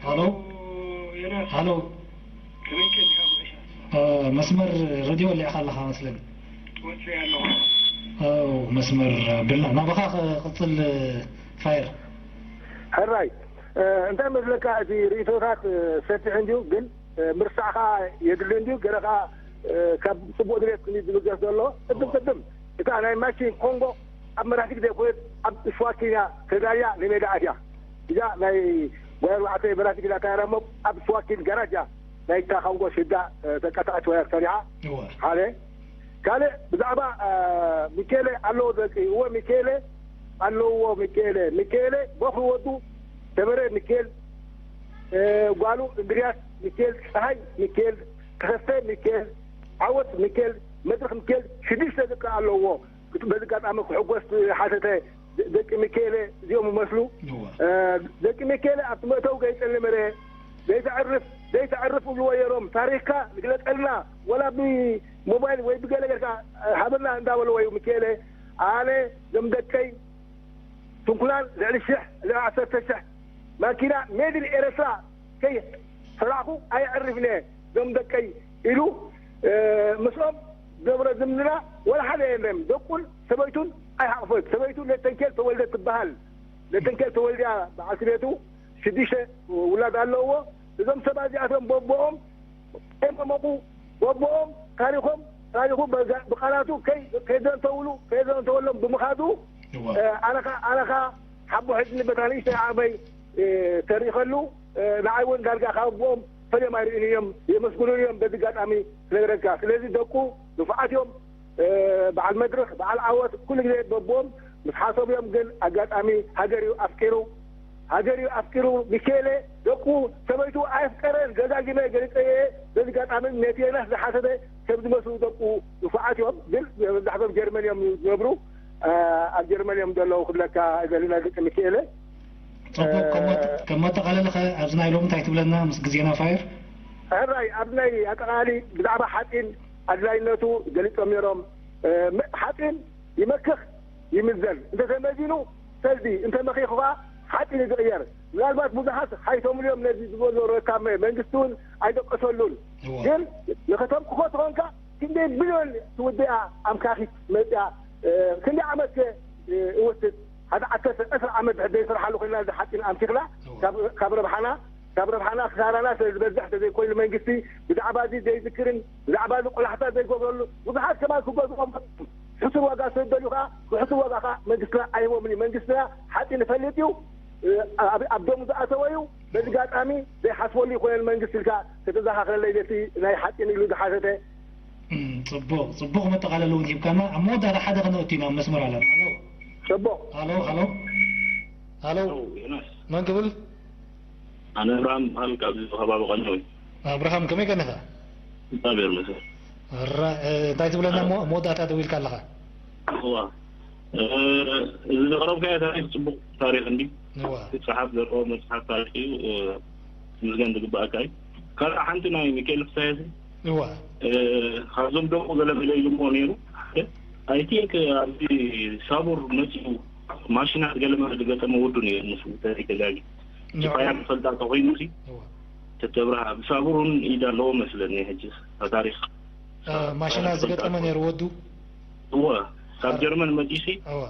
ሃሎ፣ ሃሎ። እ፣ መስመር ሬድዮ ወሊዕኻ ኣለኻ መስለኒ። እ፣ መስመር ብልና። ናባኻ ክቕጽል፣ ፋየር። ሕራይ፣ እ፣ እንታይ መስለካ፣ እቲ ርእይቶታት፣ እ፣ ሰፊሕ እንድዩ፣ ግን፣ እ፣ ምርሳዕኻ የድሊ እንድዩ። ገለ ኸዓ፣ እ፣ ካብ ጽቡቕ ድሌት ክንዩ ዝብገስ ዘሎ። ቅድም ቅድም እታ ናይ ማሽን ኮንጎ ኣብ መራሕቲ ግዜ ኮይት ኣብ ሽዋኪን እያ ተዳልያ ንሜዳ ኣትያ። እዛ ናይ ጓል ኣርባዕተ መራሕቲ ግዜ ኣካያዳ እሞ ኣብ ሽዋኪን ጋራጅ እያ ናይታ ኮንጎ ሽዳ፣ እ፣ ተንቀሳቃሲ ወያር ሰሪዓ። እወ። ሓደ። ካልእ ብዛዕባ፣ እ፣ ሚኬለ ኣለዎ ደቂ፣ እወ ሚኬለ ኣለዎ። ሚኬለ፣ ሚኬለ በኹሪ ወዱ ተበረ ሚኬል፣ እ፣ ጓሉ እንድርያስ ሚኬል፣ ፀሃይ ሚኬል፣ ተኸስተ ሚኬል፣ ዓወት ሚኬል፣ መድረኽ ሚኬል ሽዱሽተ ደቂ ኣለዎ። በዚ ኣጋጣሚ ክሕጎስ ሓተተ። ደ-፣ ደቂ ሚኬለ እዚኦም ይመስሉ። እወ። እ፣ ደቂ ሚኬለ ኣብቲ መእተዊ ገይጸኒ መረ ዘይተዕርፍ ዘይተዕርፍ እብልዎ ነይሮም። ታሪኽካ ግለጸልና ወላ ብሞባይል ወይ ብገለ ጌርካ፣ እ፣ ሃበና እንዳበልዎ እዩ ሚኬለ። ኣነ ዞም ደቀይ ስንኩላን ልዕሊ ሽሕ፣ ልዕሊ ዓሰርተ ሽሕ ማኪና ሜድ ኢን ኤረትራ ከይ ሰራዕኹ ኣየዕርፍን እየ ዞም ደቀይ ኢሉ፣ እ፣ ምስኦም ዝገብሮ ዝምድና ወላ ሓደ የለን። ደቁን ሰበይቱን ኣይሓቕፎት። ሰበይቱ ለተንኬል ተወልደ ትበሃል። ለተንኬል ተወልደ እያ በዓልቲ ቤቱ። ሽዱሽተ ውላድ ኣለውዎ። እዞም ሰባት እዚኣቶም በቦኦም ከይመመቑ፣ በቦኦም ታሪኾም፣ ታሪኹ በዛ-፣ ብቃላቱ ከይ-፣ ከይዘንተውሉ፣ ከይዘንተወሎም ብምኻዱ፣ እወ። እ፣ ኣነ ኸ-፣ ኣነ ኸ ሓቦ ሒዝኒ በታ ንእሽተይ ዓቕመይ፣ እ፣ ተሪኸሉ፣ እ፣ ንዓይ እውን ዳርጋ ካብ ኣቦኦም ፈልዮም ኣይርእዩን እዮም፣ የመስግኑን እዮም። በዚ ኣጋጣሚ ክነግረካ። ስለዚ ደቁ ንፉዓት እዮም። እ፣ በዓል መድረኽ፣ በዓል ዓወት፣ ኩሉ ግዜ በቦም ምስ ሓሰቡ እዮም። ግን ኣጋጣሚ ሃገር እዩ ኣፍቂሩ፣ ሃገር እዩ ኣፍቂሩ። ሚኬለ ደቁ ሰበይቱ ኣየፍቀረን፣ ደጋጊመ ገሊጸ እየ። በዚ ኣጋጣሚ ነቲ ዮናስ ዝሓሰበ ሰብ ዝመስሉ ደቁ ንፉዓት እዮም። ግን መብዛሕትኦም ጀርመን እዮም ዝነብሩ። እ፣ ኣብ ጀርመን እዮም ዘለዉ ክብለካ እደሊ፣ ናይ ደቂ ሚኬለ። ጽቡቕ። ከም መጥ-፣ ከም መጠቓለሊ ኸ ኣብዚ ናይ ሎሚ እንታይ ትብለና ምስ ግዜና ፋየር? ሕራይ፣ ኣብ ናይ ኣጠቓላሊ ብዛዕባ ሓጺን ኣድላይነቱ ገሊጾም ነይሮም። እ፣ መ-፣ ሓጺን ይመክኽ ይምዘን። እንተተመዚኑ ሰልዲ፣ እንተመኺኹ ኸዓ ሓጺን እዩ ዝቕየር። ምናልባት ብዙሓት ሓይቶምሉ እዮም ነዚ ዝበሉ፣ ካብ መ-፣ መንግስቲ እውን ኣይደቀሰሉን። እወ። ግን ንኸተምክኾ ተኾንካ ክንደይ ቢልዮን ትውድኣ ኣምካኺት መጽያ፣ እ፣ ክንደይ ዓመት ከ፣ እ፣ እወስድ? ሓደ ዓሰርተ ዕስራ ዓመት ድሕር ዘይስርሓሉ ኮይና እዚ ሓጺን ኣምኪኽና እወ። ካብ፣ ካብ ረብሓና፣ ካብ ረብሓና ክሳራና ስለ ዝበዝሕ ተዘይኮይኑ መንግስቲ ብዛዕባ እዚ ዘይዝክርን ብዛዕባ እዚ ቆላሕታ ዘይገብረሉ ብዙሓት ሰባት ክገዝኦም ሕሱር ዋጋ ስለ ዝደልዩ ከዓ ብሕሱር ዋጋ ከዓ መንግስትና ኣይህቦምን እዩ። መንግስትና ሓፂን ይፈልጥ እዩ። ኣብ ኣብ ደሙ ዝኣተወ እዩ። በዚ ኣጋጣሚ ዘይሓስበሉ ይኮነን መንግስቲ ኢልካ ከተዘኻኽረለይ ነቲ ናይ ሓፂን ኢሉ ዝሓተተ። እም፣ ጽቡቕ ጽቡቕ መጠቓለሊ እውን ሂብካና። ኣብ መወዳእታ ሓደ ከነእቱ ኢና ኣብ መስመር ኣለና። ሃሎ ጽቡቕ። ሃሎ ሃሎ ሃሎ ዮናስ መን ክብል? ኣነ ኣብርሃም በሃል ካብዚ ከባቢ ቀነዊ ኣብርሃም ከመይ ቀኒኻ? እግዚኣብሔር ይመስገን። ራ- እ፣ እንታይ ትብለና? ሞ- መወዳእታ ደው ኢልካ ኣለኻ። እዋ እ፣ እዚ ዘቕረብካዮ ታሪክ ጽቡቕ ታሪክ እንዲ እዋ ክጸሓፍ ዘለዎ መጽሓፍ ታሪክ እዩ። እ፣ ምስጋን ዝግባኣካ እዩ። ካልእ ሓንቲ ናይ ሚካኤል ፍስሃየ እዋ እ፣ ካብዞም ደቁ ገለ ገለ ኢሉሞ ነይሩ። ሓደ፣ ኣይ ቲንክ ኣብዚ ሳቡር መጺኡ ማሽናት ገለ መለ ዝገጠመ ወዱ ነይሩ። ምስ ተሪክ ዛጊ እዋ ፋያ ዝፈልጣ ተኮይኑ ሲ እዋ ተተብርሃ ብሳቡር እውን ኢድ ኣለዎ መስለኒ። ሕጂ ታሪክ እ፣ ማሽናት ዝገጠመ ነይሩ ወዱ። እወ ካብ ጀርመን መጺኡ ሲ እዋ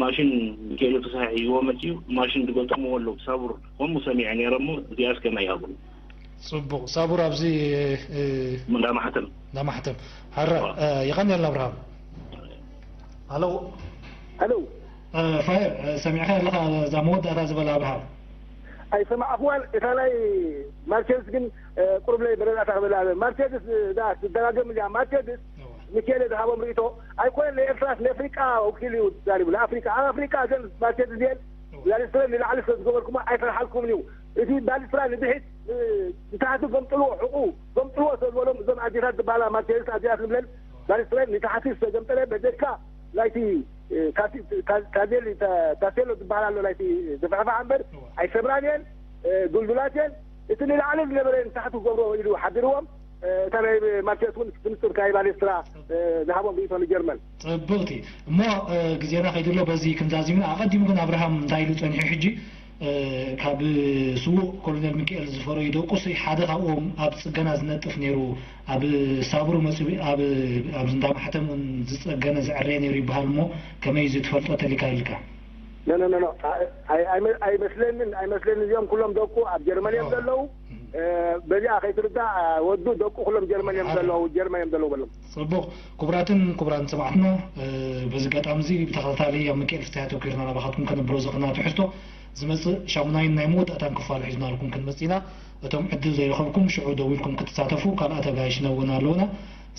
ማሽን ሚካኤል ፍስሃ ሒዝዎ መጺኡ ማሽን ዝገጠምዎ ኣለዉ። ሳቡር ከምኡ ሰሚዐ ነይረ እሞ እዚኣስ ከመይ ይሃብሉ? ጽቡቕ። ሳቡር ኣብዚ እ፣ እንዳ ማሕተም እንዳ ማሕተም። ሓራ እ፣ የቐንየልና ኣብርሃም። ሃሎ ሄሎ እ፣ ፋየር እ፣ ሰሚዕካ ኣለኻ እዛ መወዳእታ ዝበላ ኣብርሃም? ኣይሰማዕኽዋን። እታ ናይ ማርቸድስ ግን እ፣ ቁሩብ ናይ መረዳእታ ክበላ። ማርቸድስ እዛ ትደጋገም እዚኣ። ማርቸድስ እዋ ሚካኤል ዝሃቦም ርእይቶ ኣይኮነን። ንኤርትራስ ንኣፍሪቃ ወኪሉ እዩ ዛሪቡ። ንኣፍሪቃ ኣብ ኣፍሪቃ እዘን ማርቸድስ እዚአን ዛሪስረን ንላዕሊ ስለ ዝገበርኩማ ኣይፈርሓልኩምን እዩ። እቲ ባሊስትራ ንድሒት እ፣ ንታሕቲ ገምጥልዎ ሕቁ ገምጥልዎ ስለ ዝበሎም እዞም ኣዴታት ዝበሃላ ማርቸድስ ኣዴታት ንብለን ባሊስትራ ንታሕቲ ዝተገምጠለ በጀካ ናይቲ እ፣ ካሲ- ካ- ካዜሊ ታ- ታሴሎ ዝበሃል ኣሎ ናይቲ ዝፍሕፋሕ እምበር ኣይሰብራን እየን እ፣ ድልዱላት እየን። እቲ ንላዕሊ ዝነበረ ንታሕቲ ክገብሮ ኢሉ ሓቢርዎም። እ፣ እታ ናይ ማርቸድስ እውን ብንጹር ካይ ባሌስትራ እ፣ ዝሃቦም ርእይቶ ንጀርመን። ጽብቕቲ እሞ እ፣ ግዜና ከይድሎ በዚ ክንዛዚምና። ኣቐዲሙ ግን ኣብርሃም እንታይ ኢሉ ጸኒሑ ሕጂ እ፣ ካብ ስዉእ ኮሎኔል ሚካኤል ዝፈረዩ ደቁሲ ሓደ ካብኦም ኣብ ጽገና ዝነጥፍ ነይሩ፣ ኣብ ሳቡር መጺኡ ኣብ ኣብዚ እንዳ ማሕተም እውን ዝጸገነ ዝዕረየ ነይሩ ይበሃል እሞ ከመይ እዚ ትፈልጦ ተሊካ ኢልካ? ኖ ኖ ኖ ኖ። ኣይ- ኣይ- ኣይመ- ኣይመስለንን ኣይመስለንን። እዚኦም ኩሎም ደቁ ኣብ ጀርመን እዮም ዘለዉ። እ፣ በዚኣ ከይትርዳእ ወዱ ደቁ ኩሎም ጀርመን እዮም ዘለዉ። ጀርመን እዮም ዘለዉ በሎም። ጽቡቕ። ክቡራትን ክቡራን ሰማዕትና እ፣ በዚ ኣጋጣሚ እዚ ብተኸታታሊ ኣብ ሚካኤል ፍስሃየ ኣተኲርና ናባኻትኩም ከነብሮ ዝኽእልና ትሕዝቶ ዝመጽእ ሻሙናይን ናይ መወዳእታን ክፋሉ ሒዝናልኩም ክንመጽእ ኢና። እቶም ዕድል ዘይረኸብኩም ሽዑ ደዊልኩም ክትሳተፉ ካልኣት ኣጋይሽና እውን ኣለውና።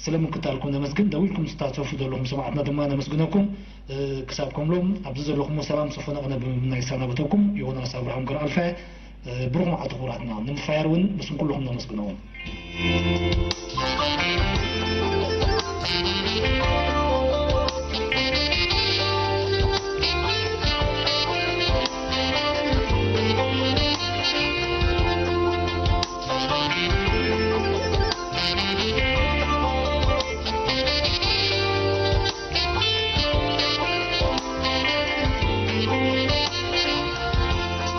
ስለ ምክታልኩም ነመስግን። ደዊልኩም ትሳተፉ ዘለኹም ሰማዕትና ድማ ነመስግነኩም። እ፣ ክሳብ ከምሎም ኣብዚ ዘለኹሞ ሰላም ሰፈነ ቅነ ብምምናይ ይሰናበተኩም። ዮናስ ኣብርሃም ገረኣልፋ እ፣ ብሩኽ መዓልቲ ክቡራትና። ንምፋየር እውን ምስም ኩልኹም ነመስግነዎም።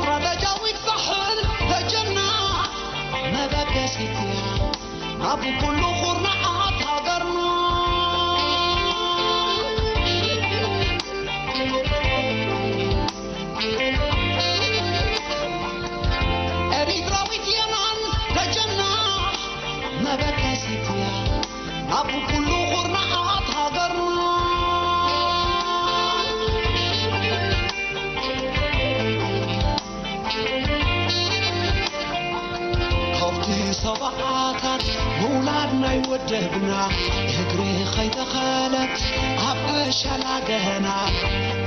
ረበጃዊት ሳሕል ተጀና መበገሲት እያ ናብ ኩሉ ኩርናዓት ሃገርና። ኤሪትራዊት የማን ተጀና መበገሲት እያ ናብ ኩሉ ኩርናዓት ሃገርና። ከብቲ ሰብዓታት ምውላድ ናይ ወደብና እግሪ ከይተኸለት ኣብ ዕሸላ ገና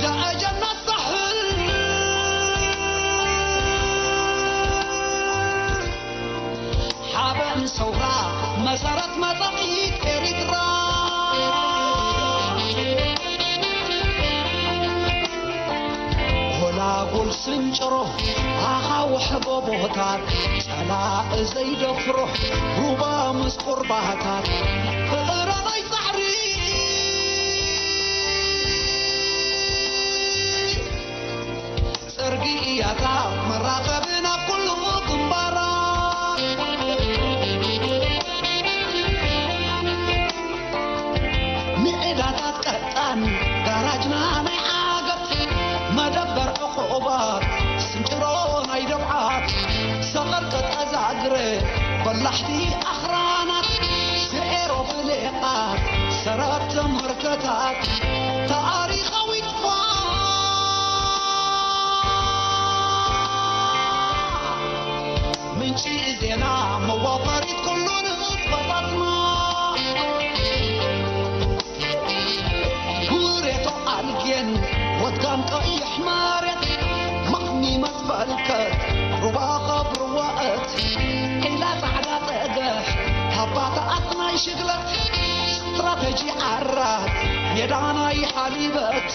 ደረጃና ሳሕል ሓበን ሰውራ መሰረት መጻኢት ኤሪትራ። ጎላጉል ስንጭሮ ኣኻውሕ ጎቦታት ጸላኢ ዘይደፍሮ ሩባ ምስ ቁርባታት ፍቕረ ናይ ጻዕሪ ጽርግያታት መራኸቢ ናብ ኩሉ ግንባራት ንዕዳታት ቀጣን ጋራጅና ናይ ዓገት መደበር ዕቑባት ስንጭሮ ናይ ደብዓት ሰቐርቀ ጠዛግረ በላሕቲ ኣኽራናት ስዒሮ ብሌቓት ሰረት ተመርከታት ዜና መዋፈሪት ኩሉ ንጥፈታትና። ጉሬቶ ኣልጌን ወትጋን ቀይሕ መሬት ማኽኒ መስፈልከት ሩባ ኸብርዋእት ዒላ ጻዕዳ ጸገሕ ታባታኣት ናይ ሽግለት ስትራተጂ ዓራት ሜዳ ናይ ሓሊበት